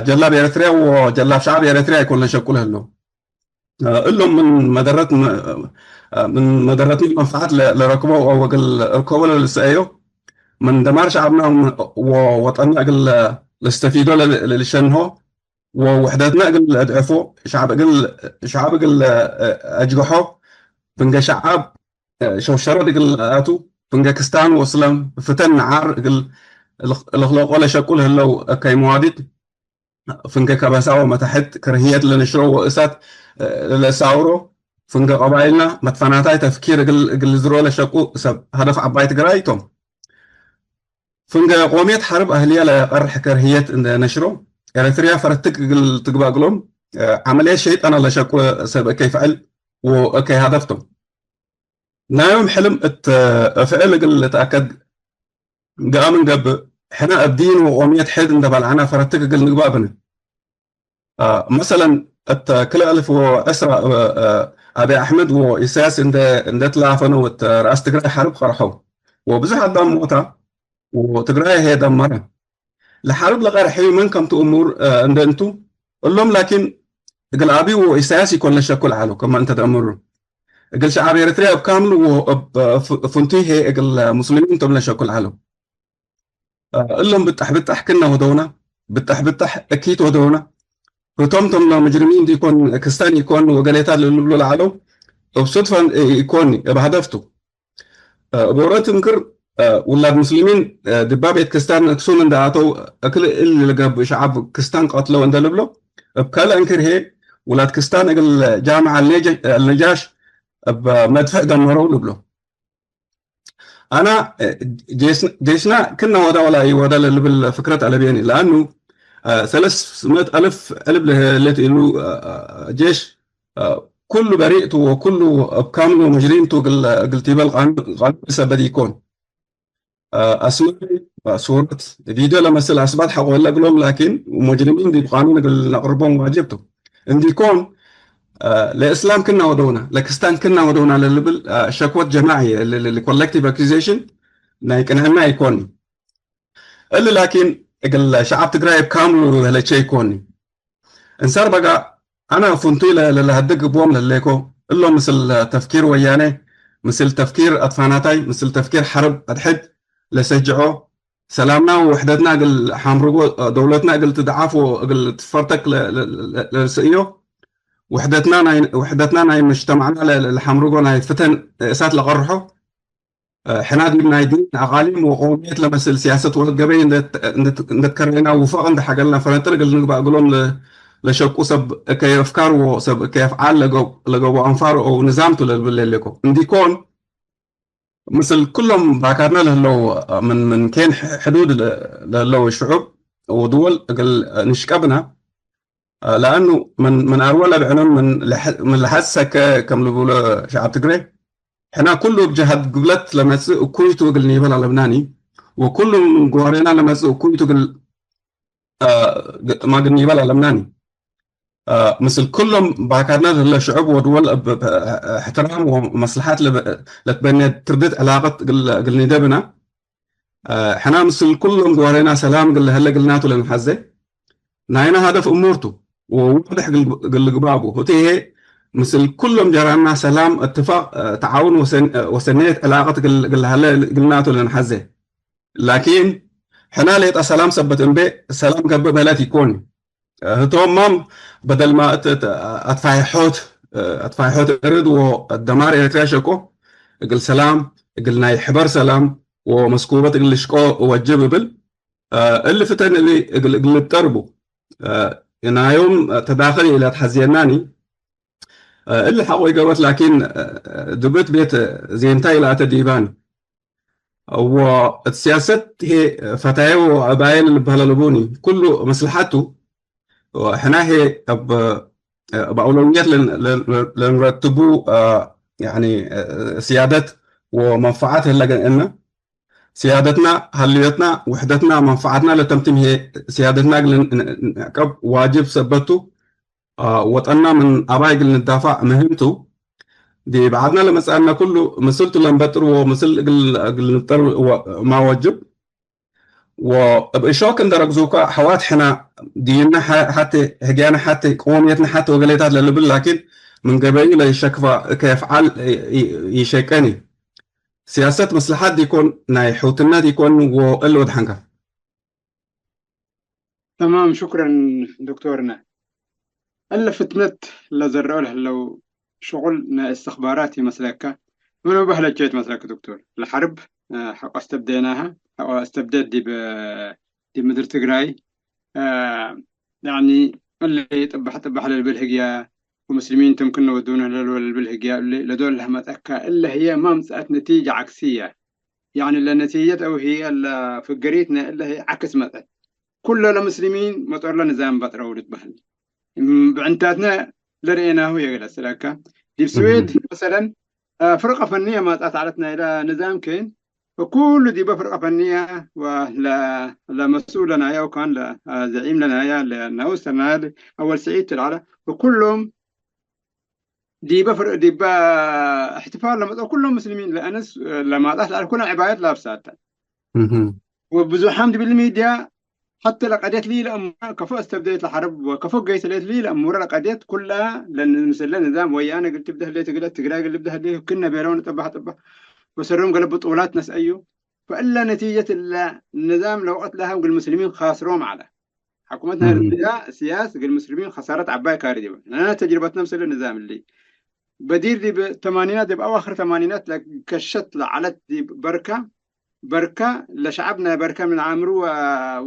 ጀላብ ኤረትርያ ወጀላብ ሸዓብ ኤረትርያ ኢኮን ለሸቁ ለህለው። እሎም ምን መደረት፣ ምን መደረትነ መንፈዓት ለ-፣ ለረክቦ ወእግል እርኮቦ ለልሰአዮ፣ ምን ደማር ሸዓብነ ወወጠንነ እግል ለስተፊዶ ለል-፣ ለልሸንሆ፣ ወውሕደትነ እግል ለአድዕፎ፣ ሸዓብ እግል፣ ሸዓብ እግል ለአጅግሖ፣ ፍንገ ሸዓብ ሸውሸረት እግል ለአቱ፣ ፍንገ ክስታን ወእስላም፣ ፍተን ነዓር እግል ለክለቆ ለሸቁ ለህለው እከይ መዋዲት፣ ፍንገ ከበሳ ወመታሕት ክርህየት ለነሽሮ ወእሳት ለለሳውሮ፣ ፍንገ ቀባይልና መትፈናታይ ተፍኪር እግል፣ እግል ልዝሮ ለሸቁ ሰብ ሀደፍ ዐባይ ትግራይ ቶም። ፍንገ ቆምየት ሐርብ አህልየ ለቀርሕ ክርህየት እንዴ ነሽሮ፣ ኤረትርያ ፈረትክ እግል ትግባእ እግሎም ዐመልየት ሸይጠነ ለሸቁ ሰብ እከይ ፍዕል ወእከይ ሀደፍ ቶም። ናዮም ሕልም እት ፍዕል እግል ልትአከድ ገአ ምን ገብእ፣ ሕነ እብ ዲን ወቆምየት ሕድ እንዴ በልዐነ ፈረትክ እግል ንግባእ ብነ። አ፣ መሰለን፣ እት ክልኤ አልፍ ወዕስራ፣ አ፣ አ፣ አቢ አሕመድ ወኢሳያስ እንዴ፣ እንዴ ትላፈነው እት ረአስ ትግራይ ሐርብ ቀርሐው ወብዙሕ አዳም ሞታ ወትግራይ ህዬ ደመረ። ለሐርብ ለቀርሐዩ ምን ከምቱ እሙር፣ አ፣ እንዴ እንቱ፣ እሎም ላኪን እግል አቢ ወኢሳያስ ኢኮን ለሸኩ ለዐለው፣ ከመ እንተ ተአምሩ። እግል ሸዓብ ኤረትርያ እብ ካምሉ ወእብ ፍ-፣ ፍንቱይ ህዬ እግል ሙስሊሚን ቶም ለሸኩ ለዐለው። እሎም ብጣሕ ብጣሕ ክነ ወደውነ፣ ብጣሕ ብጣሕ እኪት ወደውነ። ህቶም ቶም ለሙጅሪሚን ዲኮን፣ ክስታን ኢኮን ወገሌታት ለልብሎ ለዐለው፣ እብ ሱድፈ ኢኮን፣ እብ ሀደፍ ቱ። እብ ዎሮት እንክር፣ ውላድ ሙስሊሚን ድባ ቤት ክስታን እክሱም እንደ አተው፣ እክል እል ለገብእ ሸዓብ ክስታን ቀትለው እንደ ልብሎ፣ እብ ካልእ እንክር ህዬ፣ ውላድ ክስታን እግል ጃምዕ አልነጃ-፣ አልነጃሽ እብ መድፍዕ ደመረው ልብሎ። አና፣ እ፣ ጄስ-፣ ጄሽና ክነ ወደ ወላ ኢወደ ለልብል ፍክረት አለቤኒ። ለአኑ፣ እ፣ ሰለስ ምእት አልፍ ዕልብ ለህሌት እሉ፣ እ፣ እ፣ ጄሽ፣ እ፣ ኩሉ በሪእ ቱ ወኩሉ እብ ካምሉ ሙጅሪም ቱ እግል፣ እግል ቲበል ቃኑን፣ ቃኑን ሰበድ ኢኮን። እ፣ አስማይ፣ እ፣ ሱረት፣ ቪድዮ ለመስል አስባት ሐቆ እለ እግሎም፣ ላኪን ሙጅሪሚን ዲብ ቃኑን እግል ነቅርቦም ዋጅብ ቱ። እንዲኮን፣ አ፣ ለእስላም ክና ወደውና፣ ለክስታን ክና ወደውና ለልብል፣ አ፣ ሸክወት ጀማዒ፣ ለ-፣ ለ-፣ ለ-፣ ኮሌክቲቭ አኪዜሽን ናይ ቅንዕና ኢኮኒ። እሊ ላኪን እግል ሸዓብ ትግራይ እብ ካምሉ ለህለቼ ኢኮኒ። እንሳር በጋ፣ አና ፍንቱይ ለ-፣ ለ-፣ ለሀድግ ቦም ለሌኮ፣ እሎም ምስል ተፍኪር ወያኔ፣ ምስል ተፍኪር አትፋናታይ፣ ምስል ተፍኪር ሐርብ አድሕድ ለሰጅዖ፣ ሰላምና ወውሕደትና እግል ሐምርጎ፣ ደውለትና እግል ትድዓፍ ወእግል ትፈርተክ ለ-፣ ለ-፣ ለ-፣ ለርእስዮ፣ ውሕደትና ናይ፣ ውሕደትና ናይ መጅተማዕና ለ-፣ ለ-፣ ለሐምርጎ ናይ ፍተን እሳት ለቀርሖ፣ ሕና ዲብ ናይ ዲን፣ አቃሊም ወቀውምየት ለመስል ሲያሰት ወገበይ እንደ፣ እንደ፣ እንደ ትከረይና ውፈቅ እንደ ሐገልና ፈነጥር እግል ንግባእ እግሎም ለ-፣ ለሸቁ ሰብ እከይ አፍካር ወሰብ እከይ አፍዓል ለገ-፣ ለገቦ አንፋር ኦ ንዛም ቱ ለልብል ለሌኮ። እንዲኮን፣ ምስል ኩሎም ባካርነ ለህለው ምን፣ ምን ኬን ሕዱድ ለ-፣ ለህለው ሽዑብ ወድወል እግል ንሽቀብነ፣ ለአኑ ምን፣ ምን አርወ ለብዕኖን ምን ለሐ-፣ ምን ለሐሰከ ከም ልቡሎ ሸዐብ ትግሬ፣ ሕና ኩሉ እብ ጀሀት ግብለት ለመጽእ እኩይ ቱ እግል ኒበል አለብናኒ፣ ወኩሉ ምን ግዋሬና ለመጽእ እኩይ ቱ እግል አ፣ ግ-፣ ማግኒበል አለምናኒ። አ፣ ምስል ኩሎም ባካርነት ህለ ሽዑብ ወድወል እብ፣ እብ፣ እሕትራም ወመስለሐት ለበ-፣ ለትበኔ ትርድት ዕላቀት እግል፣ እግል ኒደብና። አ፣ ሕና ምስል ኩሎም ግዋሬና ሰላም እግል ለህለ እግልናቱ ለንሐዜ። ናይና ሀደፍ እሙርቱ ወዋድሕ እግል፣ እግል ልግባቡ። ህቱ ህዬ ምስል ኩሎም ጀራና ሰላም፣ እትፋቅ፣ አ፣ ተዓውን ወሰን-፣ ወሰኔት ዕላቀት እግል፣ እግል ለህለ እግልናቱ ለንሐዜ። ላኪን፣ ሕና ሌጠ ሰላም ሰበት እምቤ፣ ሰላም ገብእ መለት ኢኮን። ህቶም ማም በደልማ እት፣ እት አትፋይሖት፣ አትፋይሖት እርድ ወደማር ኤረትርያ ሸቆ፣ እግል ሰላም፣ እግል ናይ ሕበር ሰላም ወመስኩበት እግል ልሽቆ ወጅብ እብል፣ እሊ ፍተን እሊ እግል፣ እግል ልጠርቡ፣ ናዮም ተዳኸል ኢለትሐዜናኒ። እሊ ሐቆ ኢገብአት ላኪን፣ ድብት ቤት ዜንታይ ለአተ ዲባን። ወእት ሲያሰት ህዬ ፈታየ ወአባየ ለልበሀል አለቡኒ። ኩሉ መስለሐቱ። ወሕና ህዬ እብ፣ እብ አውለውየት ለን-፣ ለን-፣ ለንረትቡ፣ አ፣ ያኒ፣ አ፣ ስያደት ወመንፈዓት ህለ ገንእነ። ስያደትና፣ ሀልዮትና፣ ውሕደትና፣ መንፈዓትና ለተምትም ህዬ ስያደትና እግል ን-፣ ን-፣ ንዕቀብ ዋጅብ ሰበት ቱ። አ፣ ወጠንና ምን አባይ እግል ንዳፋዕ ምህም ቱ። ዲብ ዐድና ለመጽአነ ኩሉ ምስል ቱ ለንበጥር ወምስል እግል፣ እግል ንብጠር ወ-፣ ማ ወጅብ። ወእብ እሾክ እንደ ረግዙከ አሕዋት ሕነ ዲንነ ሐ-፣ ሐቴ፣ ህግያነ ሐቴ፣ ቅወምየትነ ሐቴ ወገሌታት ለልብል ላኪን ምን ገበዩ ለኢሸክፋ እከ የፍዓል ኢ-፣ ኢ-፣ ኢሸቄኒ። ስያሰት መስለሐት ዲኮን፣ ናይ ሕውትነት ኢኮን ወእሊ ወድሐንከ። ተማም፣ ሹክረን ዶክቶርነ። እለ ፍትነት ለዘረኦ ለህለው ሽቁል ናይ እስትኽባራት ይመስለከ? ምኑ በህለቼ ትመስለከ ዶክቶር? ለሐርብ፣ እ፣ ሐቆ አስተብዴናሀ፣ ሐቆ አስተብዴት ዲብ፣ ዲብ ምድር ትግራይ፣ እ፣ ያኒ እለ ጥባሕ ጥባሕ ለልብል ህግያ ወሙስሊሚን ትምክን ወዱነ ለልብል ህግያ እለ ለዶል ለህመጠከ እለ ህዬ ማ ምጽአት ነቲጀ ዐክስየ። ያኒ ለነቲጀት አው ህዬ ለፍገሪት ናይ እለ ህዬ ዐክስ መጸት። ኩለ ለሙስሊሚን መጦር ለንዛም በጥረው ልትበህል። እም፣ ብዕንታትነ ለርኤናሁ የገለጽ ለከ። ዲብ ስዌድ መሰለን፣ አ፣ ፍርቀ ፈንየ ማጻት ዐለት ናይለ ንዛም ክን፣ ወኩሉ ዲበ ፍርቀ ፈንየ ወለ-፣ ለመስኡል ለናያ ወካን ለ-፣ አ፣ ዘዒም ለናያ ለናውስ ለናያ አወል ስዒድ ትልዓለ፣ ወኩሎም ዲበ ፍር-፣ ዲበ እሕትፋል ለመጽኦ ኩሎም ሙስሊሚን ለአንስ ለማጣት ለአል ኩለን ዕባየት ላብሳተ። እህ። ወብዙሓም ዲብል ሚድያ ሐተ ለቀድየት ሊ ለአሙ-፣ ከፎ አስተብደየት ለሐርብ ወከፎ ገይሰ ሌት ሊ ለአሙረ ለቀድየት ኩላ ለንምስለ ንዛም ወያነ እግል ትብደህ ሌት እግለ ትግራይ እግል ልብደህ ሌት ክነ ቤለውን ጥባሕ ጥባሕ ወሰሮም ገለ ብጡላት ነስአዩ። ፈእለ ነቲጀት እለ ንዛም ለወቅት ለሀ እግል ሙስሊሚን ካስሮም ዐለ። ሕኩመት ናይ እም። ኤረትርያ ስያስ እግል ሙስሊሚን ከሳረት ዐባይ ካሪ ዲበ። ለነ ተጅርበትነ ምስል ንዛም እሊ። በዲር ዲብ ተማኒናት፣ ዲብ አዋክር ተማኒናት ለከሸት ለዐለት ዲብ በርከ፣ በርከ ለሸዐብ ናይ በርከ ምን አምሩ ወ-፣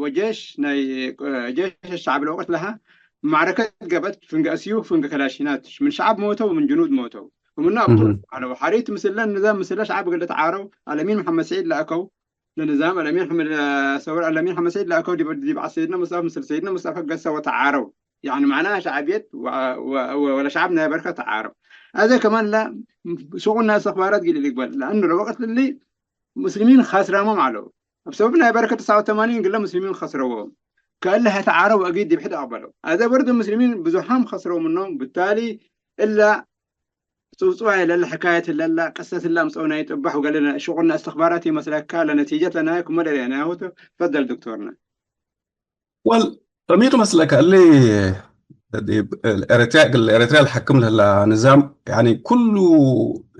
ወጄሽ ናይ፣ እ፣ ጄሽ ሸዐብ ለወቅት ለሀ ማዕረከት ገብአት ፍንገ አስዩፍ ፍንገ ከላሺናት ምን ሸዐብ ሞተው ምን ጅኑድ ሞተው። ወምነ አብጦ እም። ዐለው። ሐሪት ምስለ ንዛም ምስለ ሸዐብ እግል ልትዓረው አለሚን መሐመድ ስዒድ ለአከው። ለንዛም አለሚን ሐመድ፣ ሰውር አለሚን ሐመድ ሰዒድ ለአከው ዲብ፣ ዲብ ዐድ ሰይድነ ሙስጠፈ ምስል ሰይድነ ሙስጠፈ ገሰ ወተዓረው። ያኒ መዕናሃ ሸዕብየት ወ-፣ ወ-፣ ወ-፣ ወለሸዕብ ናይ በርከ ተዓረው። አዜ ከማን ለ ሱቁና እስትኽባራት ግል ልግበል። ለአኑ ለወቅት እሊ ሙስሊሚን ኻስራሞም ዐለው። እብ ሰበብ ናይ በርከ ተስዓ ወተማኒን ግለ ሙስሊሚን ኸስረዎም። ከእለ ተዓረው አጊድ ዲብ ሕድ አቅበለው። አዜ በርዱ ሙስሊሚን ብዙሓም ኸስረው ምኖም። ብታሊ እለ ጽውጽዋይ ለለ ሕካየት ለለ ቅሰት እለ አምጸው ናይ ጥባሕ ወገሌ ሽቁልና እስትኽባራት ይመስለካ ለነቲጀት ለናይ ክመ ለርአናሁ ቱ። ፈደል ዶክቶርነ። ወል፣ እሚቱ መስለከ እሊ ኤረትርያ፣ እግል ኤረትርያ ለሐክም ለህላ ንዛም፣ ያኒ ኩሉ፣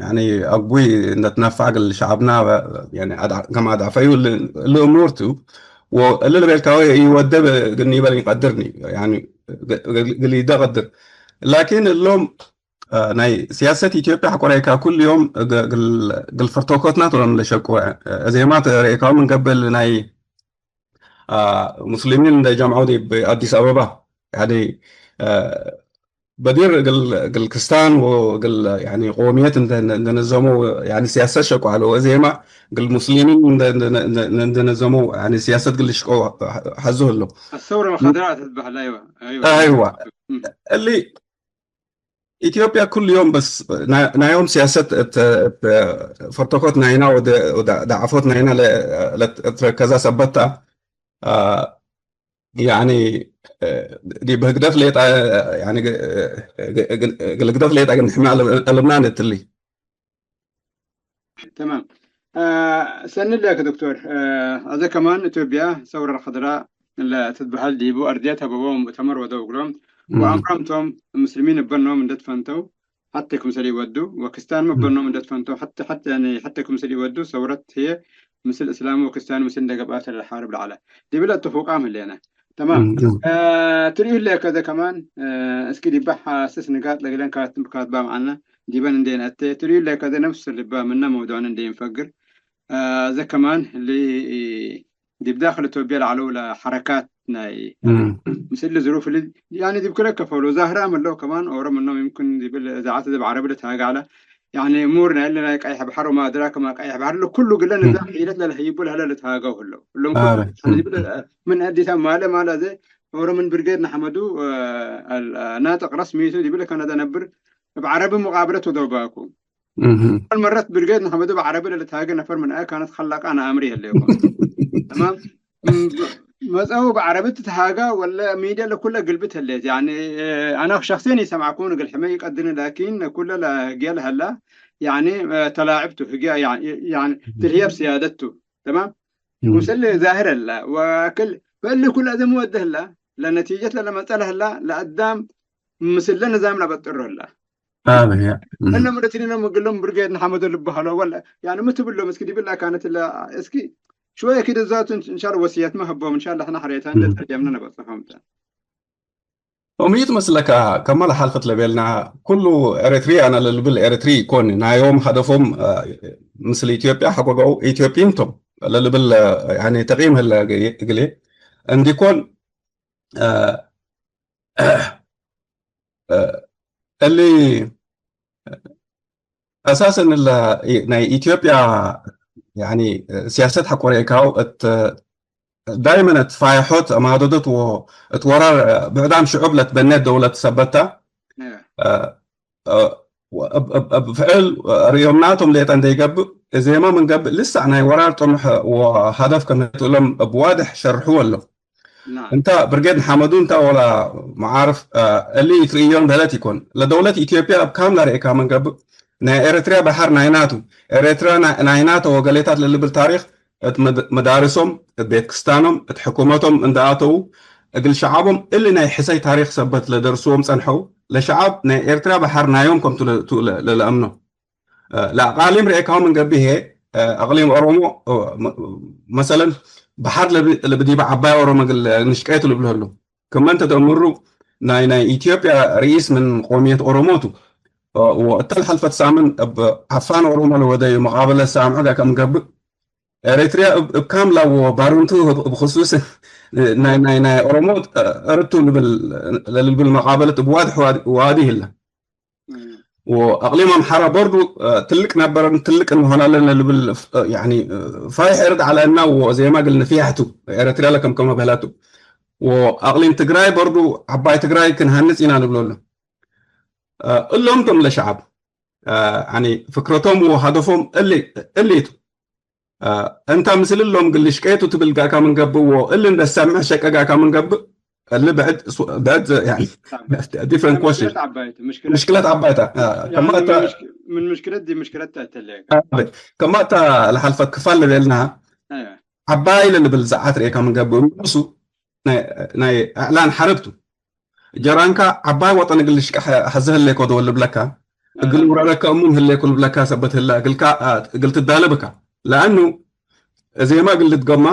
ያኒ አግቡይ እንደ ትነፋዕ እግል ሸዐብና፣ ያኒ አድዐ-፣ ከም አድዐፈዩ እሊ፣ እሊ እሙር ቱ። ወእሊ ለቤልካዊ ኢወደ እግል ኒበል ኢቀድርኒ፣ ያኒ እግል ኢደ ቀድር። ላኪን እሎም አ፣ ናይ ሲያሰት ኢትዮጵያ ሐቆ ረኤካ፣ ኩል ዮም እግ-፣ እግል፣ እግል ፈርቶኮትና ቶም ለሸቁ። አ፣ እዜማት ረኤካው ምን ቀብል ናይ፣ አ፣ ሙስሊሚን እንደ ጀምዐው ዲብ አዲስ አበባ፣ ያኒ፣ አ፣ በዲር እግል፣ እግል ክስታን ወእግል፣ ያኒ፣ ቆምየት እንደ፣ እንደ ነዘሙ፣ ያኒ፣ ሲያሰት ሸቁ ዐለው። እዜማ እግል ሙስሊሚን እንደ፣ እንደ፣ እንደ፣ እንደ ነዘሙ፣ ያኒ፣ ሲያሰት እግል ሽቆ ሐዙ ህለው። الثورة الخضراء تتبع، أيوة، أيوة. አይዋ። እም። እሊ ኢትዮጵያ ኩሉ ዮም በስ ናይ-፣ ናዮም ሲያሰት እት፣ እት ፈርቶኮት ናይና ወደ፣ ወደ ዳዕፎት ናይና ለ-፣ ለትረከዛ ሰበት አ፣ ያኒ፣ እ፣ ዲብ ህግደፍ ሌጣ፣ ያኒ፣ ግ-፣ ግ-፣ ግ-፣ እግል ህግደፍ ሌጣ ግን ሕምያ እል-፣ እልምናን እትሊ። ተማም። አ፣ ሰኒ ለከ ዶክቶር። አ፣ አዜ ከማን ኢትዮጵያ ሰውረ ለከድራ ለትትበሀል ዲቡ አርድየት ሀበቦም ሙእተመር ወደው እግሎም እም። ወአምራም ቶም ሙስሊሚን እበኖም እንደ ትፈንተው ሐቴ ክምሰል ኢወዱ ወክስታን እም። እበኖም እንደ ትፈንተው ሐቴ፣ ሐቴ፣ ያኒ ሐቴ ክምሰል ኢወዱ ሰውረት ህዬ ምስል እስላም ወክስታን ምስል እንደ ገብአት ለሐርብ ለዐለ። ዲብለ እትፉቃም ህሌነ። ተማም። እም፣ እም። አ፣ ትርእዩ ህለ ከዘ ከማን፣ አ፣ እስኪ ዲበ ሐስስ ንጋጥ ለግለን ካት-፣ ካትባም ዐልነ። ዲበን እንዴ ነአቴ፣ ትርእዩ ለከዘ ነፍስ ልባ ምነ መውዱዕነ እንዴ እንፈግር፣ አ፣ ዘ ከማን እሊ ዲብ ዳክል ኢትዮጵያ ለዐለው ለሐረካት ናይ ምስል ዝሩፍ ል-፣ ያኒ ዲብ ክለ ከፈሉ ዛህራም እለው ከማን ኦሮ ምኖም ይምክን ዲብል እዛዓት ዲብ ዐረቢ ልትሃጋ ዐለ። ያኒ ሙር ናይ እለ ናይ ቀይሕ በሐር ወማ አድራከ ማ ቀይሕ በሐር ለኩሉ ግለ ንዛም ሒለት ለለህይቡ ለህለ ልትሃገው ህለው። እሎም ኩሉ አረ። ያኒ ዲብል ምን አዲስ አበባ ማለ ማለ ዘ ኦሮ ምን ብርጌድ ንሐመዱ፣ አ፣ አል-፣ ናጥቅ ረስሚቱ ዲብል ከነደ ነብር እብ ዐረቢ ሙቃብለት ወዶባኩ። እህ። አወል መረት ብርጌድ ንሐመዱ እብ ዐረቢ ለልትሃገ ነፈር ምን አይ ካነት ኸላቃ አነ አምሪ ህሌኮ። ተማም? ም-፣ መጸው በዐረቢ ትትሃጋ ወለ ሚድያ ለኩለ ግልብት ህሌት። ያኒ፣ አነ ሸክስየን ይሰምዐኩም እግል ሕመ ይቀድኒ፣ ላኪን ኩለ ለህግየ ለሀላ፣ ያኒ፣ ተላዕብቱ ህግየ፣ ያኒ፣ ትልህየብ ስያደቱ። ተማም? እም። ምስል ዛህር ህላ፣ ወክል፣ በእሊ ኩለ አዘም ወደ ህላ፣ ለነቲጀት ለለመጸ ለህላ፣ ለአዳም ምስለ ንዛም ለበጥሮ ህላ። አበ፣ ያ። እም። እለ ምረትኒኖም እግሎም ብርጌድ ንሐመዶ ልበሀሎ ወለ፣ ያኒ ሚ ትብሎም እስኪ ዲብላ ካነት ለ፣ እስኪ ሽወየ ኪድ ዛቱ እንሻላ ወስየትመ ህቦም እንሻላ ሕነ ሕሬታ እንደ እም። ተርጀምነ ነበጽሖም ተ። እም ይትመስለካ ከመ ለሐልፈት ለቤልና ኩሉ ኤረትሪ አነ ለልብል ኤረትሪ ኢኮን፣ ናዮም ሀደፎም፣ አ፣ ምስል ኢትዮጵያ ሐቆቀው ኢትዮጵይን ቶም ለልብል፣ አ፣ ያኒ ተቂም ህለ እግሌ እንዲኮን፣ አ፣ እ፣ እሊ አሳሰን እለ ናይ ኢትዮጵያ፣ ያኒ፣ ሲያሰት ሐቆ ርኤካው እት ዳይመን እት ፋይሖት አማደዶት ወእት ወራር ብዕዳም ሽዑብ ለትበኔት ደውለት ሰበታ። እ። እ፣ እ፣ ወእብ፣ እብ፣ እብ ፍዕል ርእዮምናቶም ሌጠ እንዴ ይገብእ፣ እዜማ ምን ገብእ ልሳዕ ናይ ወራር ጥሙሕ ወሀደፍ ከም ህቱ እሎም እብ ዋድሕ ሸርሕዎ እለው። ናም። እንተ ብርጌድ ንሓመዱ እንተ ወላ መዓርፍ፣ አ፣ እሊ ኢትርእዮም በህለት ኢኮን። ለደውለት ኢትዮጵያ እብ ካምላ ርኤካ ምን ገብእ፣ ናይ ኤረትርያ በሐር ናይናቱ፣ ኤረትርያ ናይ፣ ናይናተ ወገሌታት ለልብል ታሪክ እት መድ-፣ መዳርሶም፣ እት ቤት ክስታኖም፣ እት ሕኩመቶም እንደ አተዉ፣ እግል ሸዓቦም እሊ ናይ ሕሰይ ታሪክ ሰበት ለደርሱዎም ጸንሐው፣ ለሸዓብ ናይ ኤርትርያ በሐር ናዮም ከምቱ ለ-፣ ቱ ለ-፣ ለ-፣ ለአምኖ። እ፣ ለአቃሊም ርኤካሁ ምን ገብእ ህዬ፣ እ፣ አቅሊም ኦሮሞ፣ እ፣ መ-፣ መሰለን፣ በሐር ለብ-፣ ለብዲበ ዐባይ ኦሮሞ እግል ንሽቀየቱ ልብሎ ህሉ። ክመ እንተ ተአምሩ፣ ናይ፣ ናይ ኢትዮጵያ ርኢስ ምን ቆምየት ኦሮሞ ቱ። እ፣ ወእተ ለሐልፈት ሳምን እብ ዐፋን ኦሮሞ ለወደዩ መቃብለት ሳምዑ ጋር ከም ገብእ፣ ኤሪትርያ እብ፣ እብ ካምላ ወባሩንቱ እብ፣ እብ ክሱስ ናይ፣ ናይ፣ ናይ ኦሮሞ፣ እ፣ እርቱ ልብል፣ ለልብል መቃበለት እብ ዋድሕ ዋዲ፣ ዋዲ ህለ። እም። ወአቅሊም አምሐራ በርዱ፣ እ፣ ትልቅ ነበረን፣ ትልቅ እንሆናለን ለልብል፣ እ፣ ያኒ፣ እ፣ ፋይሕ እርድ ዐለ እና ወዜማ እግል ንፍያሕቱ፣ ኤረትርያ ለከምከመ በህላቱ። ወአቅሊም ትግራይ በርዱ፣ ዐባይ ትግራይ ክንሃንጽ ኢና ልብሎሉ። እ፣ እሎም ቶም ለሸዓብ፣ እ፣ ያኒ፣ ፍክረቶም ወሀደፎም እሊ፣ እሊ ቱ። አ፣ እንተ ምስል እሎም እግል ልሽቀየቱ ትብል ጋካ ምን ገብእ ወእሊ እንደ ሰምዕ ሸቀ ጋካ ምን ገብእ፣ እሊ ብዕድ ሱ-፣ ብዕድ፣ ያኒ፣ ዲፍረንት ኮሽን። ምሽክለት ዐባይት፣ ምሽክለት ምሽክለት ዐባይት፣ አ፣ ያኒ ከማታ ምን ምሽክ-፣ ምን ምሽክለት ዲ ምሽክለት ተአተለየ። አ፣ ከማታ ለሐልፈት ክፋል ለቤልናሃ፣ አየ። ዐባይ ለልብል ዘዓት ርኤካ ምን ገብእ፣ ምሱ ናይ፣ ናይ እዕላን ሐርብ ቱ። ጀራንካ ዐባይ ወጠን እግል ልሽቀሕ ሐዘ ህሌኮ ዶል ልብለካ፣ እግል አዎ። ውረረከ እሙም ህሌኮ ልብለካ ሰበት ህለ እግልካ፣ አ፣ እግል ትዳለብ እካ። ለአኑ እዜማ እግል ልትገማ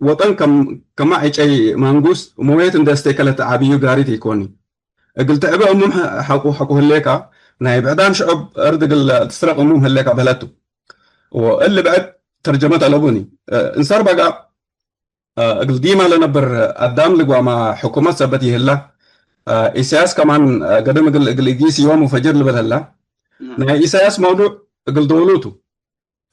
ወጠን ከም፣ ከማ ዒጨይ ማንጉስ መዌት እንደ እስቴከለት ዐብዩ ጋሪት ኢኮኒ። እግል ትዕበ እሙም ሐ-፣ ሐቁ፣ ሐቁ ህሌካ ናይ ብዕዳም ሽዑብ እርድ እግል ትስረቅ እሙም ህሌካ በህለቱ። ወእሊ ብዕድ ተርጀመት አለቡኒ። እ፣ እንሰር በጋ አ፣ እግል ዲማ ለነብር አዳም ልግባማ ሕኩመት ሰበት ይህላ። አ፣ ኢሳያስ ከማን፣ አ፣ ገደም እግል፣ እግል ኢጊስ ዮም ወፈጅር ልብል ህላ። ናም። ናይ ኢሳያስ መውዱዕ እግል ዶሉ ቱ።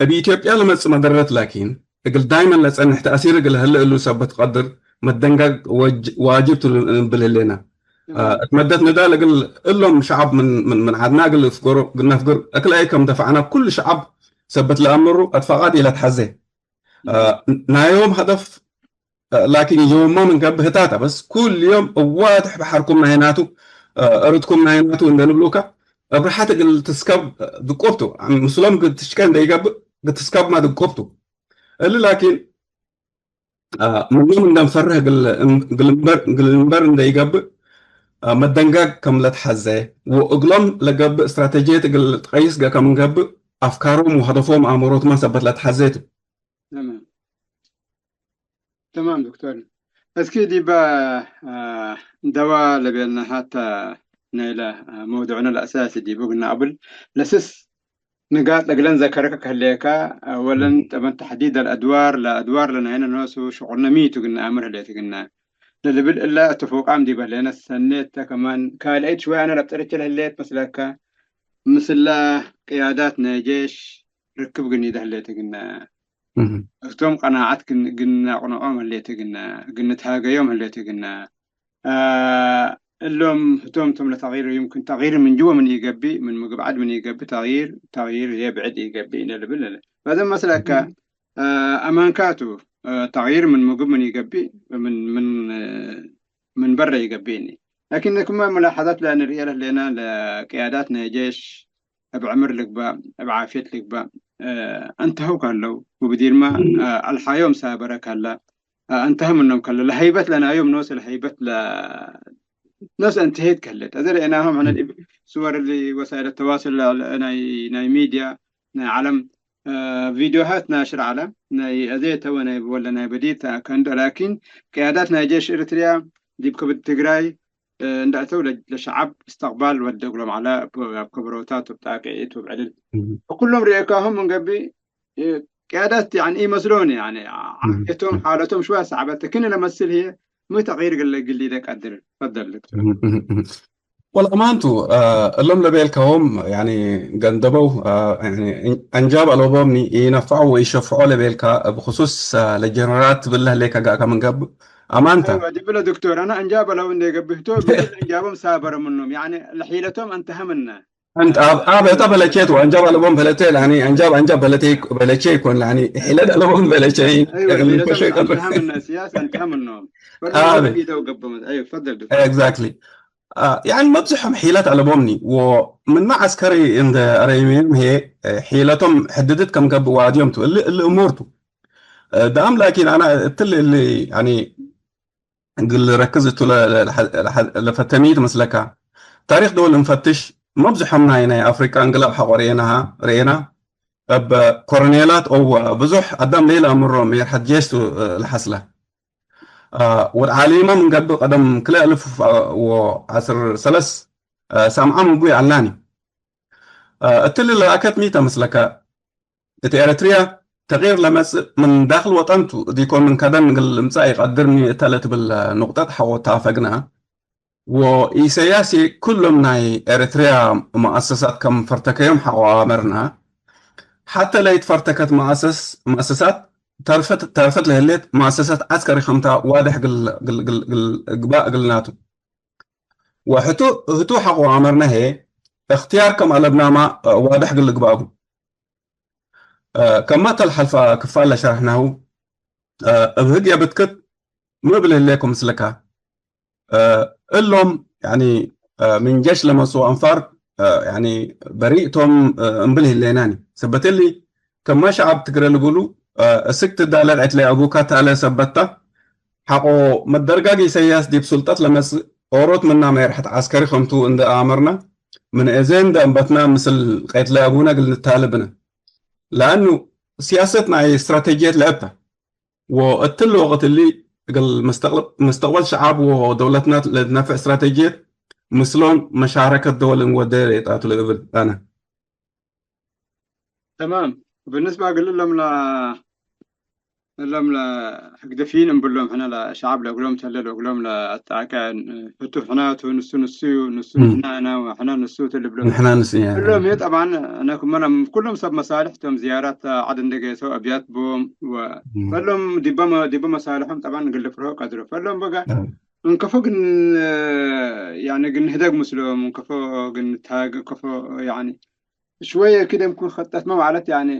እብ ኢትዮጵያ ለመጽእ መደረት ላኪን፣ እግል ዳይመን ለጸንሕ ተእሲር እግል ህለ እሉ ሰበት ቀድር መደንጋግ ወጅ-፣ ዋጅብ ቱ ንብል ህሌና። አ፣ ናም። እት መደት ንዳል እግል እሎም ሸዓብ ምን፣ ምን፣ ምን ዐድና እግል እፍገሮ፣ እግል ነፍግር፣ እክለ አይ ከም ደፈዕና ኩሉ ሸዓብ ሰበት ለአምሩ አትፋቃድ ኢለትሐዜ። አ፣ ናዮም ሀደፍ፣ አ፣ ላኪን ዮማ ምን ገብእ ህታተ በስ፣ ኩል ዮም እብ ዋድሕ በሐርኩም ናይናቱ፣ አ፣ እርድኩም ናይናቱ እንደ ንብሉከ፣ እብ ርሐት እግል ትስከብ ድቁብ ቱ። ምስሎም እግል ትሽቀ እንደ ኢገብእ፣ እግል ትስከብማ ድቁብ ቱ። እሊ ላኪን፣ አ፣ ምኖም እንደ ንፈርህ እግል፣ እግል እንበር፣ እግል እንበር እንደ ኢገብእ፣ አ፣ መደንጋግ ከም ለትሐዘ፣ ወእግሎም ለገብእ እስትራቴጅየት እግል ትቀይስ ገከም እንገብእ፣ አፍካሮም ወሀደፎም አእምሮትማ ሰበት ለትሐዜ ቱ። ተማም። ተማም ዶክተር። እስኪ ዲበ፣ አ፣ ደዋ ለቤልና ሐተ ናይለ፣ አ፣ መውዱዕነ ለአሳሲ ዲቡ ግና አብል ለስስ ንጋጥ እግለን ዘከርከ ከህሌከ፣ አወለን ጠመት ተሕዲድ ለአድዋር፣ ለአድዋር ለናይነ ኖሱ ሽቁልነ ሚ ቱ ግነ አምር ህሌት ግነ ለልብል እለ እትፉቃም ዲብ ህሌነ ሰኔተ ከማን ካልአይት ሽወይ አነ ለብጠርቼ ለህሌት መስለከ ምስለ ቅያዳት ናይ ጄሽ ርክብ ግኒደ ህሌት ግነ እቶም ቀናዐት ግን-፣ ግን አቅንዖም ህሌት ግነ፣ ግን ትሃገዮም ህሌት ግነ፣ አ፣ እሎም ህቶም ቶም ለተግይር፣ ይምክን ተግይር ምን ጅወ ምን ኢገብእ፣ ምን ምግብ ዐድ ምን ኢገብእ፣ ተግይር፣ ተግይር ህዬ ብዕድ ኢገብእ እንዴ ልብል ለለ። በዘም መስለከ፣ አ፣ አማንካቱ፣ አ፣ ተግይር ምን ምግብ ምን ኢገብእ፣ ምን፣ ምን፣ አ፣ ምን በረ ኢገብእኒ። ላኪን ክመ ሙላሐዛት ለእንርእየ ለህሌና ለቅያዳት ናይ ጄሽ እብ ዕምር ልግበእ፣ እብ ዓፍየት ልግበእ፣ አ፣ አንተሀው ከህለው፣ ወብዲርመ፣ አ፣ አልሓዮም ሳበረ ከለ፣ አ፣ እንተሀ ምኖም ከለ፣ ለሀይበት ለናዮም ኖሰ ለሀይበት ለ-፣ ኖሰ እንተሄት ከህለት። አዜ ረኤናሆም ሕነ እም። እብ ስወር እሊ ወሳይል ተዋስል ለ-፣ ናይ፣ ናይ ሚድያ፣ ናይ ዐለም፣ አ፣ ቪድዮሃት ናሽር ዐለ። ናይ አዜ ተወ ናይ ወለ ናይ በዲር ተ-፣ ከእንዶ፣ ላኪን ቅያዳት ናይ ጄሽ ኤሪትርያ ዲብ ከብድ ትግራይ፣ አ፣ እንደ አተው ለ-፣ ለሸዐብ እስተቅባል ወደ እግሎም ዐለ፣ እብ፣ እብ ከበሮታት፣ እብ ጣቅዒት፣ ወእብ ዕልል። እም። ወኩሎም ርኤካሆም ምን ገብእ፣ ቅያዳት፣ ያኒ፣ ኢመስሎኒ፣ ያኒ፣ እም። ዓፍየቶም፣ ሓለቶም ሽወየ ሰዕበተ፣ ክኒ ለመስል ህዬ፣ ሚ ተቅይር እግል፣ እግል ሊደ ቀድር? ፈደል ዶክተር። እም፣ እም፣ እም። ወለአማንቱ፣ አ፣ እሎም ለቤልካሆም፣ ያኒ፣ ገንደበው፣ አ፣ ያኒ፣ አንጃብ አለቦምኒ፣ ኢነፍዖ ወኢሸፍዖ ለቤልካ፣ እብ ክሱስ፣ አ፣ ለጀነራል ትብል ለህሌከ ጋእከ ምን ገብእ፣ አማንተ። አይወ፣ ዲብለ ዶክተር፣ አነ አንጃብ አለው እንዴ ገብህቶ፣ ብግል አንጃቦም ሳበረ ምኖም፣ ያኒ፣ ለሒለቶም አንተሀ ምነ። እንት አብ፣ አብ እተ በለቼ ቱ፣ አንጃብ አለቦም በለቼ፣ ላኒ አንጃብ፣ አንጃብ በለቼ፣ በለቼ ይኮን፣ ላኒ ሒለት አለቦም በለቼ፣ አይወ፣ እግል ሒለቶም ንኮሸ ይቀር። አንተሀ ምነ፣ ሲያስ አንተሀ ምኖም። አብ። ፈደል ዶክተር። አይወ፣ ፈደል ዶክተር። ኤግዛክትሊ። አ፣ ያኒ መብዝሖም ሒለት አለቦምኒ፣ ወምነ ዐስከሪ እንደ አረይሜም ህዬ፣ እ፣ ሒለቶም ሕድድት ከም ገብእ ዋድዮም ቱ፣ እሊ፣ እሊ እሙር ቱ። እ፣ ደአም ላኪን አነ እትሊ እሊ፣ ያኒ፣ እግል ረክዝ እቱ ለ-፣ ለ-፣ ለሐ-፣ ለሐ-፣ ለፈተሚት መስለካ። ታሪክ ዶል እንፈትሽ፣ መብዝሖም ናይ፣ ናይ አፍሪቃ እንቅላብ ሐቆ ርኤናሃ፣ ርኤና። እብ ኮረኔላት ኦወ ብዙሕ አዳም ለኢለአምሮ ሜርሐት ጄሽ ቱ ለሐስለ። አ፣ ወድ ዓሊመ ምን ገብእ ቀደም ክልኤ አልፍ ወዐስር ሰለስ፣ አ፣ ሳምዓ ምንቡይ ዐልናኒ። አ፣ እትሊ ለአከት ሚ ተ መስለከ? እት ኤረትርያ ተቅይር ለመጽእ ምን ዳክል ወጠን ቱ፣ ዲኮን ምን ከደን እግል ልምጸእ ኢቀድርኒ እተ ለትብል ኑቅጠት ሐቆ ተአፈግነ። ወኢሰያሲ ኩሎም ናይ ኤረትርያ መአሰሳት ከም ፈርተከዮም ሐቆ አመርነ። ሐተ ለኢትፈርተከት መአሰስ-፣ መአሰሳት ተርፈት፣ ተርፈት ለህሌት መአሰሳት ዐስከሪ ከምታ ዋድሕ እግል፣ እግል፣ እግል፣ እግል እግባእ እግልናቱ። ወሕቱ፣ ህቱ ሐቆ አመርነ ህዬ፣ እክትያር ከም አለብናማ ዋድሕ እግል እግባቡ። እ፣ ከመ ተልሐልፈ ክፋል ለሸረሕናሁ፣ እ፣ እብ ህግየ ብትክት ሚ እብል ህሌኩም ምስልከ? እ፣ እሎም፣ ያኒ፣ እ፣ ምን ጄሽ ለመጽኡ አንፋር፣ እ፣ ያኒ፣ በሪእ ቶም፣ እ፣ እምብል ህሌናኒ። ሰበት እሊ፣ ከመ ሸዐብ ትግረ ልቡሉ፣ እ፣ እስክ ትዳለ ቄትለ አቡከ ተአለ ሰበት ተ። ሐቆ መደርጋግ ኢሰያስ ዲብ ሱልጠት ለመጽእ ኦሮት ምና ሜርሐት ዐስከሪ ከምቱ እንደ አመርነ፣ ምን እዜ እንደ አንበትና ምስል ቄትለ አቡነ እግል ንታለብነ። ለአኑ ሲያሰት ናይ እስትራቴጅየት ለእብ ተ። ወእትሊ ወቅት እሊ እግል መስተቅል-፣ መስተቅበል ሸዓብ ወደውለትና ለትነፍዕ እስትራቴጅየት ምስሎም መሻረከት ደወል እንወዴ ሌጣቱ ለእብል አነ። ተማም። ብንስባ እግል እሎም ለ-፣ እሎም ለህግደፊን እምብሎም ሕነ ለሸዓብ ለእግሎም ተለ ለእግሎም ለአጣቀ ህቱ ሕነ ቱ ንሱ ንሱ ዩ፣ ንሱ እም። ንሕነ አነ ወሕነ ንሱ ቱ ልብሎም። ንሕነ ንሱ ያ። እሎም ህዬ ጠብዓን እነ ክመ ለም ኩሎም ሰብ መሳልሕ ቶም ዝያራት ዐድ እንደ ጌሰው አብያት ቦም ወ-፣ እም። ፈሎም ዲበ መ-፣ ዲበ መሳልሖም ጠብዓን እግል ልፍርሆ ቀድሮ። ፈሎም በጋ እም። እንከፎ ግን፣ ያኒ ግን ንህደግ ምስሎም፣ እንከፎ ግን ንትሃግ፣ እንከፎ ያኒ ሽወየ ክደም ኩን ኸጠትመ ማለት ያኒ፣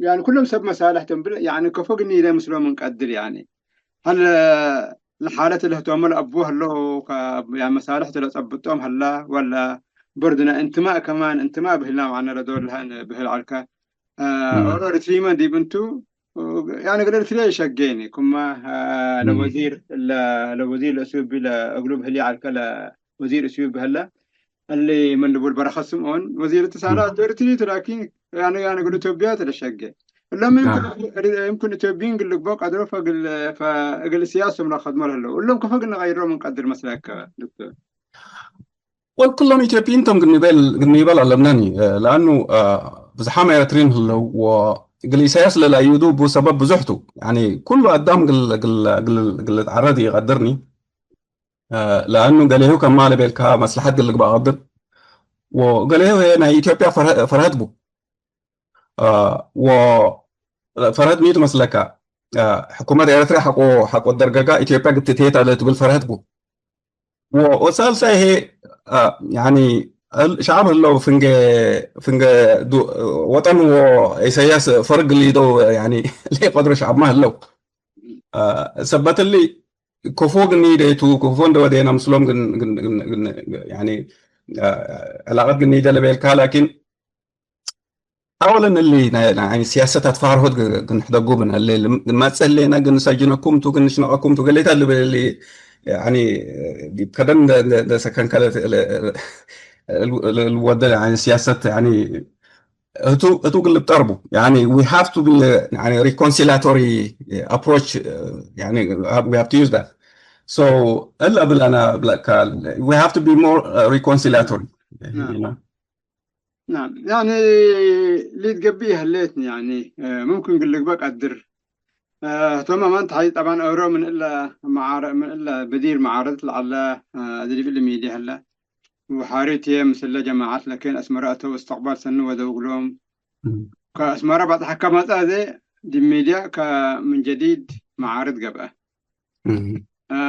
ያኒ ኩሎም ሰብ መሳልሕ ቶም ብል፣ ያኒ ከፎ ግን ኢለ ምስሎም እንቀድር ያኒ። ሀለ ለሓለት ለህቶመ ለአቡ ሀለው፣ ከ-፣ ያኒ መሳልሕ ለጸብጦም ሀላ፣ ወላ በርድነ እንትማእ ከማን፣ እንትማእ ብህልና ማዕነ ለዶል ለሀን ብህል ዐልከ። አ፣ እም። ኦሮ ኤሪትሪመ ዲብ እንቱ፣ ያኒ እግል ኤሪትርየ ይሸጌኒ፣ ኩማ፣ አ፣ እም። ለወዚር፣ ለ-፣ ለወዚር ለእሱቢ ለእግሉ ብህል ዐልከ፣ ለወዚር እሱቢ በህለ፣ እሊ ምን ልቡል በረኸት ስምኦን ወዚር እትሳላት እም። ኤሪትሪ ቱ፣ ላኪን ያኒ፣ ያኒ እግል ኢትዮጵያ ተለሸገ። እሎም ናም። ይምክን፣ ይምክን ኢትዮጵይን እግል ልግበእ ቀድሮ ፈግል፣ ፈእግል ስያስ ቶም ለከድሞ ለህለው። እሎም ከፈ እግል ንቀይሮ ምን ቀድር መስለከ ዶክተር? ወል ክሎም ኢትዮጵይን ቶም ግኒበል፣ ግኒበል አለብናኒ፣ ለአኑ፣ አ፣ ብዝሓም ኤረትሪን ህለው ወእግል ኢሳያስ ለለአዩዱ እቡ ሰበብ ብዙሕ ቱ። ያኒ ኩሉ አዳም እግል፣ እግል፣ እግል፣ እግል ልትዓረድ ኢቀድርኒ። እ፣ ለአኑ ገሌሁ ከማለ ቤልካ መስለሐት እግል ልግበእ ቀድር። ወገሌሁ ህዬ ናይ ኢትዮጵያ ፈርሀ-፣ ፈርሀት ቡ። አ፣ ወፈርሀት ሚ ቱ መስለካ? አ፣ ሕኩመት ኤረትርያ ሐቆ፣ ሐቆ ደርገጋ ኢትዮጵያ ግትቴት አለ ትብል ፈርሀት ቡ። ወ-፣ ወሳልሳይ ህዬ፣ አ፣ ያኒ እል-፣ ሸዐብ ህለው ፍንጌ፣ ፍንጌ ዱ-፣ ወጠን ወኢሰያስ ፈርግ ሊደው ያኒ ለኢቀድሮ ሸዐብመ ህለው። አ፣ ሰበት እሊ ክፉ ግን ኒዴቱ፣ ክፉ እንደ ወዴነ ምስሎም ግን፣ ግን፣ ግን፣ ግን ያኒ፣ አ፣ ዕላቀት ግን ኒደ ለቤልካ ላኪን አወለን እሊ ናይ፣ ናይ ሲያሰት አትፋርሆት ግ-፣ ግንሕደጉ ብን ህሌ ልም-፣ ልመጽእ ህሌነ ግን ሰጅነኩም ቱ፣ ግን ሽነቀኩም ቱ፣ ገሌታት ልብል እሊ፣ ያኒ፣ ዲብ ከደን እንደ፣ እንደ፣ እንደ ሰከንከ ለ-፣ ለ-፣ ለ-፣ ልወደ፣ ያኒ፣ ሲያሰት፣ ያኒ፣ እቱ፣ እቱ ግልብ ጠርቡ። ያኒ፣ we have to be፣ ያኒ፣ reconciliatory approach፣ ያኒ፣ we have to use that። So፣ እለ እብል አነ እብለካ፣ we have to be more፣ uh፣ reconciliatory። ናም። You know? ናም፣ ያኒ ሊትገብእ ይህሌትኒ፣ ያኒ፣ እ፣ ሙምክን እግል ልግበእ ቀድር። እ፣ ህቶም አማን ተሐይዝ ጠባን ኦሮ ምን እለ መዓረ-፣ ምን እለ ብዲር መዓረድት ለዐለ፣ እ፣ እሊ ዲብ እሊ ሚድየ ህለ። ወሓሪት ህዬ ምስለ ጀማዐት ለኬን አስመረ አተው እስትቅባል ሰኒ ወደው እግሎም። እም። ከአስመረ በጽሐከ መጽአ ዘ ዲብ ሚድየ ከምን ጀዲድ መዓርድ ገብአ። እም። አ፣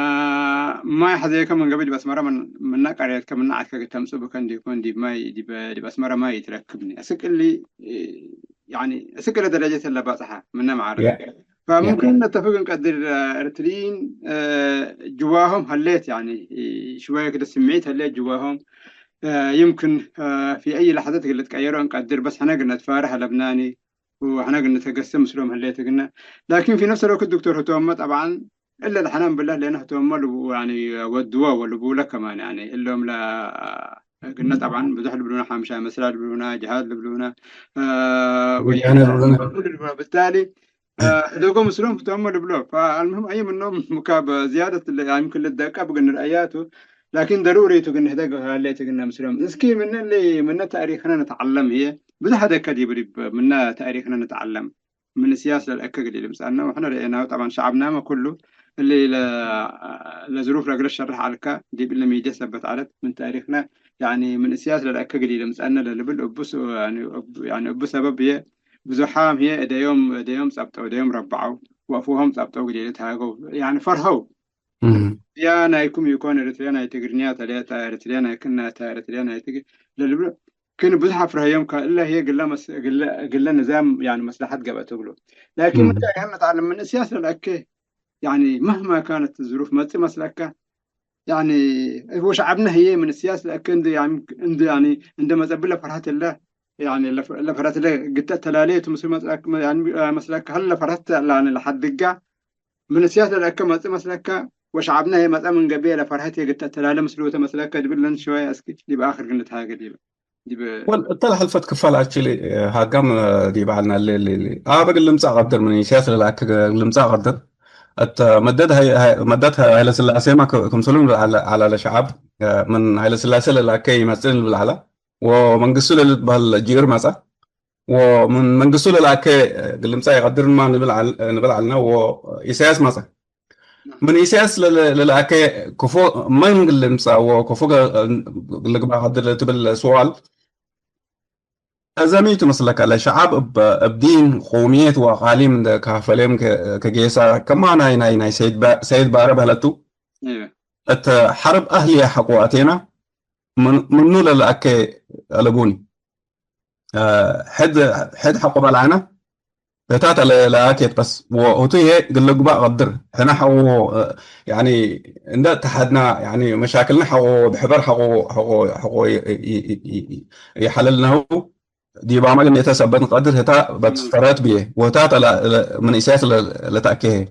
ማይ ሐዜከ ምን ገብእ ዲብ አስመረ ምን፣ ምነ ቀርየትከ ምነ ዐድከ እግል ተምጽእ ብከ እንዲኮን ዲብ ማይ፣ ዲብ፣ ዲብ አስመረ ማይ ኢትረክብኒ። አስክ እሊ፣ ያኒ አስክ እለ ደረጀት እለ ባጽሐ ምነ መዓርድ። ያ፣ ያ። ፈሙምክን ነተፍቅ እንቀድር፣ ኤረትርይን፣ አ፣ ጅዋሆም ሀሌት፣ ያኒ ሽወየ ክደ ስምዒት ሀሌት ጅዋሆም። አ፣ ይምክን፣ አ፣ ፊ አይ ለሐዘት እግል ልትቀየሮ እንቀድር፣ በስ ሕነ እግል ነትፋረህ አለብናኒ። ወሕነ እግል ንተገሰ ምስሎም ህሌት እግልነ። ላኪን ፊ ነፍስ አልወቅት ዶክተር ህቶመ ጠብዓን እለ ለሐነ እምብለ ህሌነ ህቶመ ልቡ-፣ ያኒ ወድወ ወልቡለ ከማን ያኒ እሎም ለ-፣ እግልነ ጠብዓን ብዙሕ ልብሉነ፣ ሓምሻይ መስላ ልብሉነ፣ ጅሃድ ልብሉነ፣ አ፣ ወያነ ወያነ ልብሉነ። ልብሉነ። ብታሊ፣ አ፣ ህደጎ ምስሎም ህቶመ ልብሎ። ፈአልምህም አይ ምኖም ካብ ዝያደት ለ-፣ ያምክን ልትደቀብ እግል ንርአያቱ፣ ላኪን ደሩሪ ቱ እግል ንህደግ ህሌት እግልነ ምስሎም። እስኪ ምነ ለ-፣ ምነ ታሪክነ ንትዓለም ህዬ። ብዙሕ ደከ ዲብ፣ ዲብ ምነ ታሪክነ ንትዓለም፣ ምን እስያስ ለልአከ እግል ኢልምጸአነ ወሕነ ረኤናሁ። ጠብዓን ሸዐብናመ ኩሉ እሊ ለ-፣ ለዝሩፍ ለእግለ ሸርሕ ዐልከ፣ ዲብ እለ ሚድየ ሰበት ዐለት፣ ምን ታሪክነ፣ ያኒ ምን እስያስ ለልአከ እግል ኢልምጸአነ ለልብል እቡ ስ-፣ ያኒ እቡ፣ ያኒ እቡ ሰበብ ህዬ፣ ብዙሓም ህዬ እደዮም፣ እደዮም ጸብጠው፣ እደዮም ረብዐው፣ ወአፍሆም ጸብጠው እግል ኢልትሃገው፣ ያኒ ፈርሀው። እም። ኤረትርያ ናይኩም ኢኮን፣ ኤረትርያ ናይ ትግርኛ ተሌጠ፣ ኤረትርያ ናይክና ተ፣ ኤረትርያ ናይ ትግ-፣ ለልብሎ ክን ብዙሕ አፍረሀዮም ከእለ ህዬ ግለ መስ-፣ ግለ፣ ግለ ንዛም ያኒ መስለሐት ገብአት እግሉ። ላኪን እም። ምን ታሪክነ ነትዓለም ምን እስያስ ለልአኬ ያኒ መህማ ካነት ዝሩፍ መጽእ መስለከ፣ ያኒ ወሸዐብነ ህዬ ምን እስያስ ለልአኬ እንደ ያኒ፣ እንደ ያኒ እንደ መጸብለ ፈርሀት እለ፣ ያኒ ለፈ-፣ ለፈርሀት እለ ግተ ተላሌ ቱ ምስል መጽለክ፣ ያኒ መስለከ ሀለ ለፈርሀት ያኒ ለሐድጋ ምን እስያስ ለልአከ መጽእ መስለከ፣ ወሸዐብነ ህዬ መጽአ ምን ገብእ ለፈርሀት ህዬ ግተ ተላሌ ምስሉ ተ መስለከ፣ ዲብለን ሸወየ እስኪ ዲብ አክር ግን ንትሃገ ዲበ፣ ዲበ ወል እተ ለሐልፈት ክፋል actually ሃጋም ዲብ ዐልነ ሌ፣ ሌ፣ ሌ። አብ እግል ልምጸእ ቀድር፣ ምን ኢሳያስ ለልአክ እግል ልምጸእ ቀድር። እተ መደት ሃይ-፣ ሃይ-፣ መደት ሃይለስላሴማ ክ-፣ ክምሰሉ ዐለ፣ ዐለ ለሸዐብ ምን ሃይለስላሴ ለልአከ ኢመጽእ ልብል ዐለ። ወመንግስቱ ለልትበህል ጅእር መጸ። ወምን መንግስቱ ለልአከ እግል ልምጸእ ኢቀድርንማ ንብል ዐል-፣ ንብል ዐልነ። ወኢሳያስ መጸ። ምን ኢሳያስ ለለ-፣ ለለአከ ክፎ መን እግል ልምጸእ ወክፎ ገ-፣ እግል ልግበእ ቀድር ለትብል ስዋል፣ እዘ ሚ ቱ መስለከ? ለሸዐብ እብ፣ እብ ዲን፣ ቆምየት ወአቃሊም እንደ ካፈሌም ከ-፣ ከጌሰ፣ ከማ ናይ፣ ናይ፣ ናይ ሰይድ ባ-፣ ሰይድ ባረ በህለቱ፣ እወ። እት ሐርብ አህልየ ሐቆ አቴና፣ ምን-፣ ምኑ ለለአኬ አለቡኒ። አ፣ ሕድ፣ ሕድ ሐቆ በልዐነ፣ ህታት ለ-፣ ለአኬት በስ፣ ወህቱ ህዬ እግል ልግባእ ቀድር። ሕነ ሐቆ፣ አ፣ ያኒ፣ እንደ ተሐድና፣ ያኒ፣ መሻክልነ ሐቆ፣ ብሕበር ሐቆ፣ ሐቆ፣ ሐቆ ይ-፣ ይ-፣ ይ-፣ ይ-፣ ይሐለልነሁ። ዲባመ ግን እተ ሰበት ንቀድር ህታ በትፈረት ብዬ። ወህታት ለ-፣ ለ-፣ ምን ኢሳያስ ለ-፣ ለተአኬ ህዬ።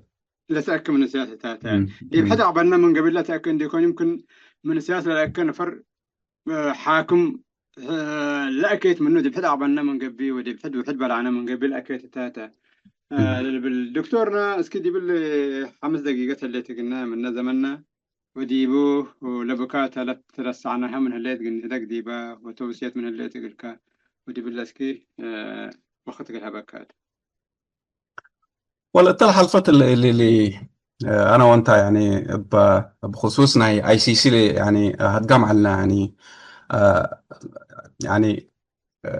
ለተአኬ ምን ኢሳያስ ህታት። እም፣ ዲብ እም። ሕድ አቅበልነ ምን ገቢል ለተአኬ እንዲኮን፣ ይምክን ምን ኢሳያስ ለለአኬ ነፈር እ፣ ሓክም፣ እ፣ ለአኬት ምኑ ዲብ ሕድ አቅበልነ ምን ገብእ ወዲብ ሕድ ውሕድ በልዐነ ምን ገብእ ለአኬት እተ ተ፣ እ፣ እም። ለልብል ዶክቶርነ እስኪ ዲብል ሐምስ ደቂቀት ህሌት እግልነ ምነ ዘመንነ ወዲቡ ለብካተ ለትረሳዕናሀ ምን ህሌት ግን ንህደግ ዲበ ወተውስየት ምን ህሌት እግልከ ወዲብለ እስኪ፣ እ፣ ወክት እግል ሀበካ። ወለ እተ ለሐልፈት እሊ፣ እሊ፣ እሊ፣ እ፣ አነ ወእንታ፣ ያኒ፣ እብ፣ እብ ክሱስ ናይ አይ ሲ ሲ፣ ያኒ፣ ሀድጋም ዐልነ፣ ያኒ፣ እ፣ ያኒ፣ እ፣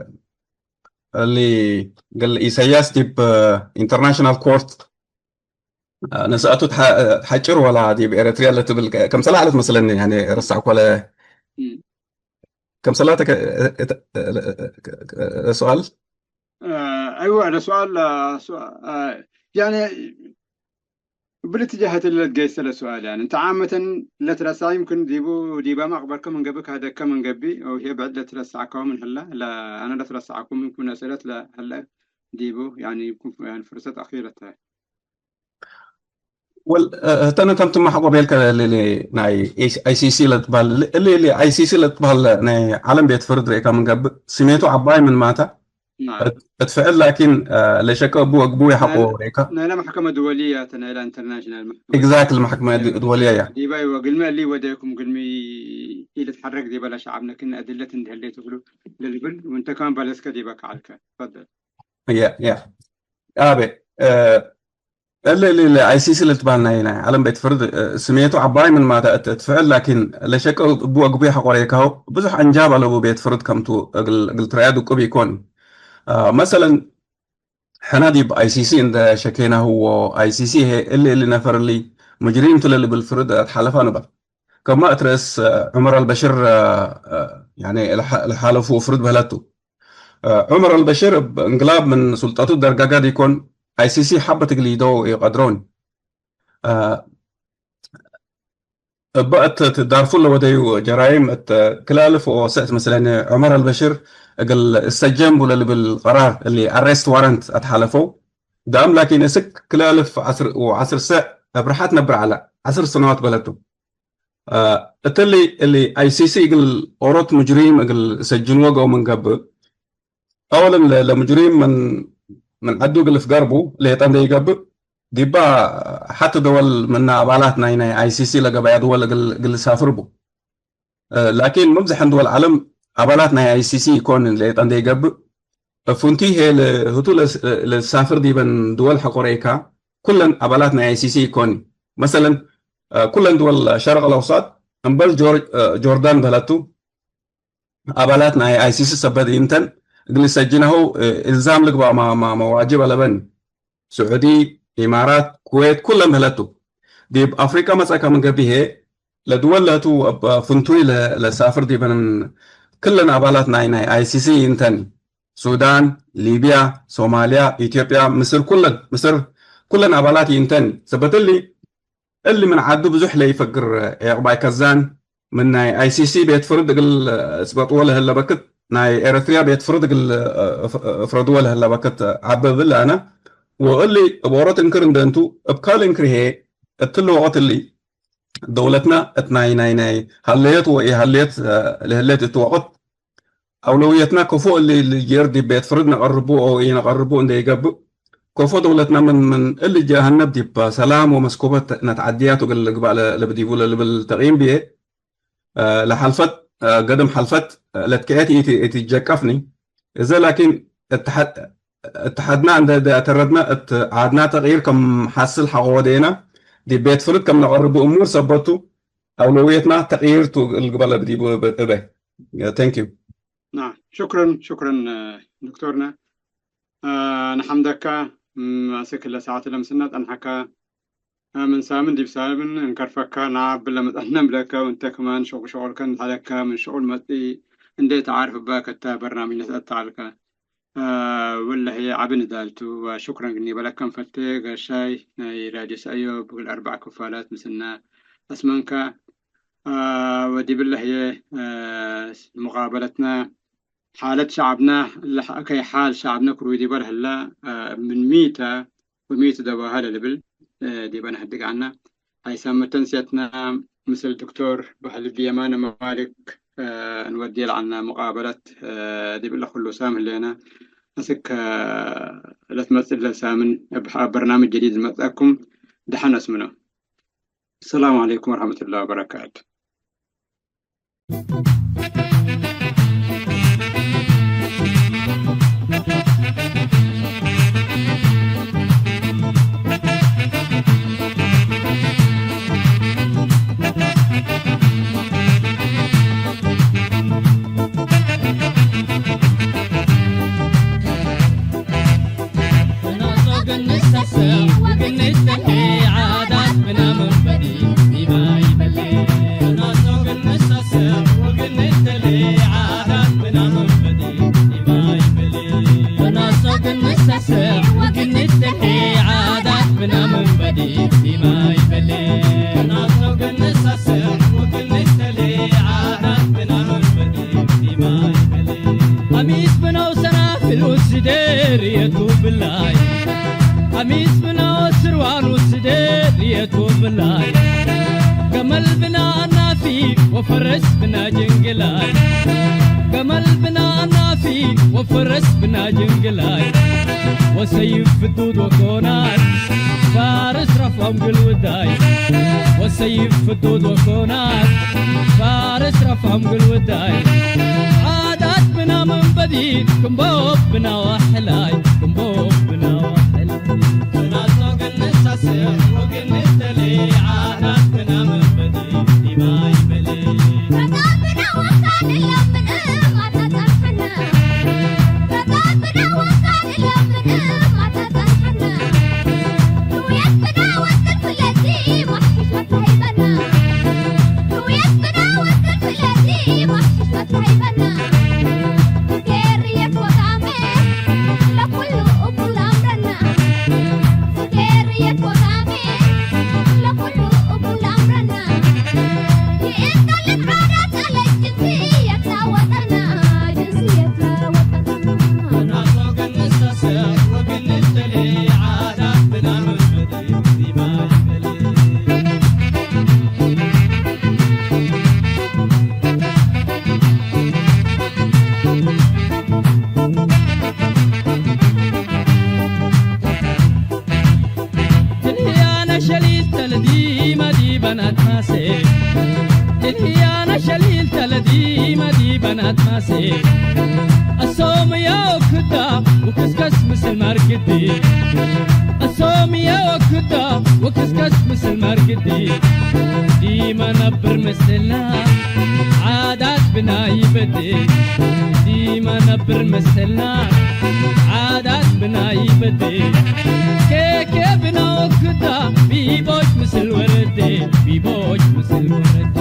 እሊ እግል ኢሰያስ ዲብ ኢንተርናሽናል ኮርት ነስአቱ ተሐ-፣ ተሐጭር ወላ ዲብ ኤረትርያ ለትብል ከ-፣ ከምሰላ ዐለት መስለኒ፣ ያኒ ረሳዕኮ ለ-፣ እም። ከምሰላ ተከ-፣ እ-፣ እ-፣ እ-፣ ሱአል? አ፣ አይወ፣ ለሱአል፣ አ፣ ሱ-፣ አ፣ ያኒ እብሊ ትጃህት ለትገይሰ ለሱአል፣ ያኒ እንተ ዓመተን ለትረሳዩ ይምክን ዲቡ፣ ዲባመ አቅበርከ ምን ገብእ፣ ከህደከ ምን ገብእ፣ አው ህዬ ብዕድ ለትረሳዕከው ምን ህለ፣ ለአነ ለትረሳዕኩ ምንኩም ነስአለት ለህለ ዲቡ፣ ያኒ ይምክን፣ ያኒ ፍርሰት አኺረት ተ። ወል፣ እ፣ ህተነ ተምትመ ሐቆ ቤልከ፣ እሊ፣ እሊ ናይ አይ ሲ ሲ ለትበህል፣ እሊ፣ እሊ አይ ሲ ሲ ለትበህል ናይ ዐለም ቤት ፍርድ ርኤካ ምን ገብእ፣ ስሜቱ ዐባይ ምን ማተ፣ ናም። እት፣ እት ፍዕል ላኪን፣ እ፣ ለሸቀ እቡ ወግቡ የሐቆ ናይለ፣ ርኤካ። ናይለ መሕከመ ድወልየ ተ፣ ናይለ ኢንተርናሽናል መሕከመ። ኤግዛክትሊ፣ መሕከመ ድ-፣ ድወልየ ያ። ዲባይ ወግልመ እሊ ወደኩም ግልሚ ኢልትሐረክ ዲበ ለሸዐብነ ክእነ እድለት እንዲ ህሌት እግሉ ለልብል፣ ወእንተ ከማን በለስከ ዲበ ከዐልከ። ትፈደል። ያ፣ ያ። አቤ፣ እ፣ እሊ፣ እሊ፣ እሊ አይ ሲ ሲ ለልትበህል ናይ፣ ናይ ዐለም ቤት ፍርድ፣ እ፣ ስሜቱ ዐባይ ምን ማተ እት፣ እት ፍዕል ላኪን፣ ለሸቀ እቡ ወግቡ የሐቆ ርኤካሁ ብዙሕ አንጃብ አለቡ ቤት ፍርድ ከምቱ እግል፣ እግል ትረአ ድቁብ ኢኮን። እ፣ መሰለን፣ ሕነ ዲብ አይ ሲ ሲ እንደ ሸኬናሁ ወአይ ሲ ሲ ህዬ እሊ፣ እሊ ነፈር እሊ ሙጅሪም ቱ ለልብል ፍርድ አትሓለፈ ንበል። ከማ እት ርእስ፣ እ፣ ዑመር አልበሽር፣ እ፣ እ፣ ያኒ ለሐ-፣ ለሓለፉ ፍርድ በህለቱ። እ፣ ዑመር አልበሽር እብ እንቅላብ ምን ሱልጠቱ ደርጋጋ ዲኮን፣ አይ ሲ ሲ ሐበት እግል ኢደው ኢቀድሮን። እ፣ እበ እት፣ እት ዳርፉር ለወደዩ ጀራይም እት ክልአልፍ ወወሰዕት መስለኒ ዑመር አልበሽር እግል እሰጀን ቡ ለልብል ቀራር እሊ አሬስት ዋረንት አትሓለፈው። ዳም ላኪን እስክ ክልአልፍ ዐስር ወዐስር ሰዕ እብ ርሓት ነብር ዐለ፣ ዐስር ሰነዋት በለቱ። እ፣ እትሊ እሊ አይ ሲ ሲ እግል ኦሮት ሙጅሪም እግል ሰጅንዎ ገው ምን ገብእ፣ አወለን ለ-፣ ለሙጅሪም ምን፣ ምን ዐዱ እግል ፍገር ቡ ሌጠ እንዴ ይገብእ፣ ዲባ ሐቲ ደወል ምነ አባላት ናይ፣ ናይ አይ ሲ ሲ ለገበያ ድወል እግል፣ እግል ሳፍር ቡ። እ፣ ላኪን መብዝሐን ድወል ዐለም አባላት ናይ አይ ሲ ሲ ኢኮን ሌጠ እንዴ ይገብእ፣ ፍንቱይ ህዬ ለ-፣ ህቱ ለስ-፣ ለሳፍር ዲበን ድወል ሐቆ ረኤካ፣ ኩለን አባላት ናይ አይ ሲ ሲ ኢኮኒ። መሰለን፣ እ፣ ኩለን ድወል ሸርቅ አልአውሳጥ እምበል ጆር-፣ እ፣ ጆርዳን በህለቱ፣ አባላት ናይ አይ ሲ ሲ ሰበት ኢንተን እግል ሰጅነሁ፣ እ፣ እልዛም ልግባእ ማ-፣ ማ-፣ መዋጅብ አለበኒ። ስዑዲ፣ ኢማራት፣ ኩዌት ኩለን በህለቱ። ዲብ አፍሪቀ መጸእከ ምን ገብእ ህዬ፣ ለድወል ለህቱ እብ ፍንቱይ ለ-፣ ለሳፍር ዲበን ክለን አባላት ናይ፣ ናይ አይ ሲ ሲ ኢንተኒ። ሱዳን፣ ሊብያ፣ ሶማልያ፣ ኢትዮጵያ፣ ምስር ኩለን፣ ምስር ኩለን አባላት ኢንተኒ። ሰበት እሊ፣ እሊ ምን ዐዱ ብዙሕ ለኢፈግር ዔቅባይ ከዛን፣ ምን ናይ አይ ሲ ሲ ቤት ፍርድ እግል እጽበጥዎ ለህለ በክት፣ ናይ ኤረትርያ ቤት ፍርድ እግል እፍ-፣ እፍረድዎ ለህለ በክት ዐቢ እብል አነ። ወእሊ እብ ኦሮት እንክር እንደ እንቱ፣ እብ ካልእ እንክር ህዬ፣ እትሊ ወቅት እሊ፣ ደውለትነ እት ናይ፣ ናይ፣ ናይ ሀለየት ወኢሀለየት ለህሌት እት ወቅት፣ አውለውየትና ከፎ እሊ ልጀር ዲብ ቤት ፍርድ ነቀርቡ አው ኢነቀርቡ እንዴ ኢገብእ፣ ከፎ ደውለትና ምን፣ ምን እሊ ጀሀነብ ዲብ ሰላም ወመስኮበት ነትዐድያቱ እግል ልግባእ ለ-፣ ለብዲቡ ለልብል ተቅይም ብዬ፣ እ፣ ለሐልፈት፣ እ፣ ገድም ሐልፈት፣ እ፣ ለትክዔት ኢቲ-፣ ኢትጀቀፍኒ። እዘ ላኪን እትሐድ-፣ እትሐድና እንደ ደ-፣ ተረድና እት ዐድና ተቅይር ከም ሐስል ሐቆ ወዴና ዲብ ቤት ፍርድ ከም ነቀርቡ እሙር ሰበቱ አውለውየትና ተቅይር ቱ እግል ልግባእ ለብዲቡ እበ። Thank you። ናም፣ ሹክረን፣ ሹክረን፣ እ፣ ዶክቶርነ። እ፣ ነሐምደካ፣ እም፣ አስክ ለሰዓት ለምስና ጸንሐካ፣ እ፣ ምን ሳምን ዲብ ሳምን እንከርፈካ፣ ነአብ ለመጽአነ እብለከ፣ ወእንተ ክማን ሸቁ-፣ ሸቁልከ እንተሐለካ፣ ምን ሸቁል መጽኢ እንዴ ተዓርፍ እበ ከተ በርናምጅ ነስአት ተዐልከ። እ፣ ወለህየ ዐቢ ንዳል ቱ፣ ወሹክረን እግል ኒበለከ እንፈቴ፣ ገርሻይ ናይ ራድዮ ሰእዮብ እግል አርበዕ ክፋላት ምስልነ አስመንከ። አ፣ ወዲብለ ህዬ፣ አ፣ ሙቃበለትነ፣ ሓለት ሸዐብነ፣ ለሐ-፣ ከይ ሓል ሸዐብነ ክሩይ ዲበ ለህለ፣ አ፣ ምን ሚተ ወሚቱ ደባሀ ለልብል፣ አ፣ ዲበ ነሀድግ ዐልነ። ሀይሳም መተንስየትነ ምስል ዶክቶር በህል የማነ ማሊክ፣ አ፣ እንወድየ ለዐልነ ሙቃበለት፣ አ፣ ዲብለ ክሉ ሳም ህሌነ። አስክ፣ አ፣ ለትመጽእ ለሳምን እብ ሐ-፣ በርናምጅ ጀዲድ መጽአኩም። ደሐን አስምኖ። السلام عليكم ورحمة الله وبركاته. ርየቱ ብላይ፣ ቀሚስ ብና ወስርዋን ውስዴ ርየቱ ብላይ፣ ገመል ብና አናፊ ወፈረስ ብና ጅንግላይ፣ ገመል ብና አናፊ ወፈረስ ብና ጅንግላይ፣ ወሰይፍ ፍዱድ ወኮናት ፋርስ ረፍዖም ግል ውዳይ፣ ወሰይፍ ፍዱድ ወኮናት ፋርስ ረፍዖም ግል ውዳይ፣ ዓዳት ብና ምን በዲድ፣ ክምቦ ብና ወሕላይ፣ ክምቦ ብና ወሕላይ። ብናቶ ግንሳሰ ወግንተሌ፣ ዓዳት ብና ምን በዲድ፣ ዲማይ በሌ። ትልህያነ ሸሊልተ ለዲመ ዲበ ነትማሴ። ትልህያነ ሸሊልተ ለዲመ ዲበ ነትማሴ። አሶምየ ወክዳ ወክስከስ ምስል መርግዲ። አሶምየ ወክዳ ወክስከስ ምስል መርግዲ። ዲመ ነብር ምስላ ዓዳት ብናይ በዴ፣ ዲመ ነብር መሰልና ዓዳት ብናይ በዴ። ኬኬ ብና ወክዳ ቢቦች ምስል ወረዴ፣ ቢቦች ምስል ወረዴ።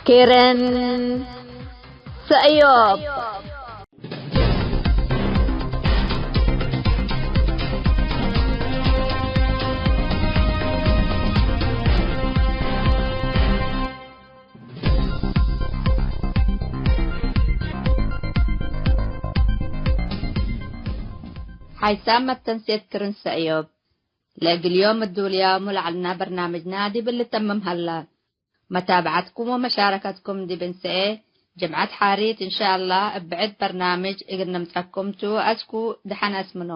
ኬረን ሰእዮብ። ሓይሳም መተንሴት ክርን ሰእዮብ። ለእግል ዮም እዱልያሙ ለዐልና በርናምጅና ዲብ ልተምም ሀላ። መታብዐትኩም ወመሻረከትኩም ዲብ እንሰኤ ጅምዐት ሓሪት እንሻአላህ እብ ብዕድ በርናምጅ እግል ንምጸኩም ቱ። አስኩ ደሐን አስምኖ።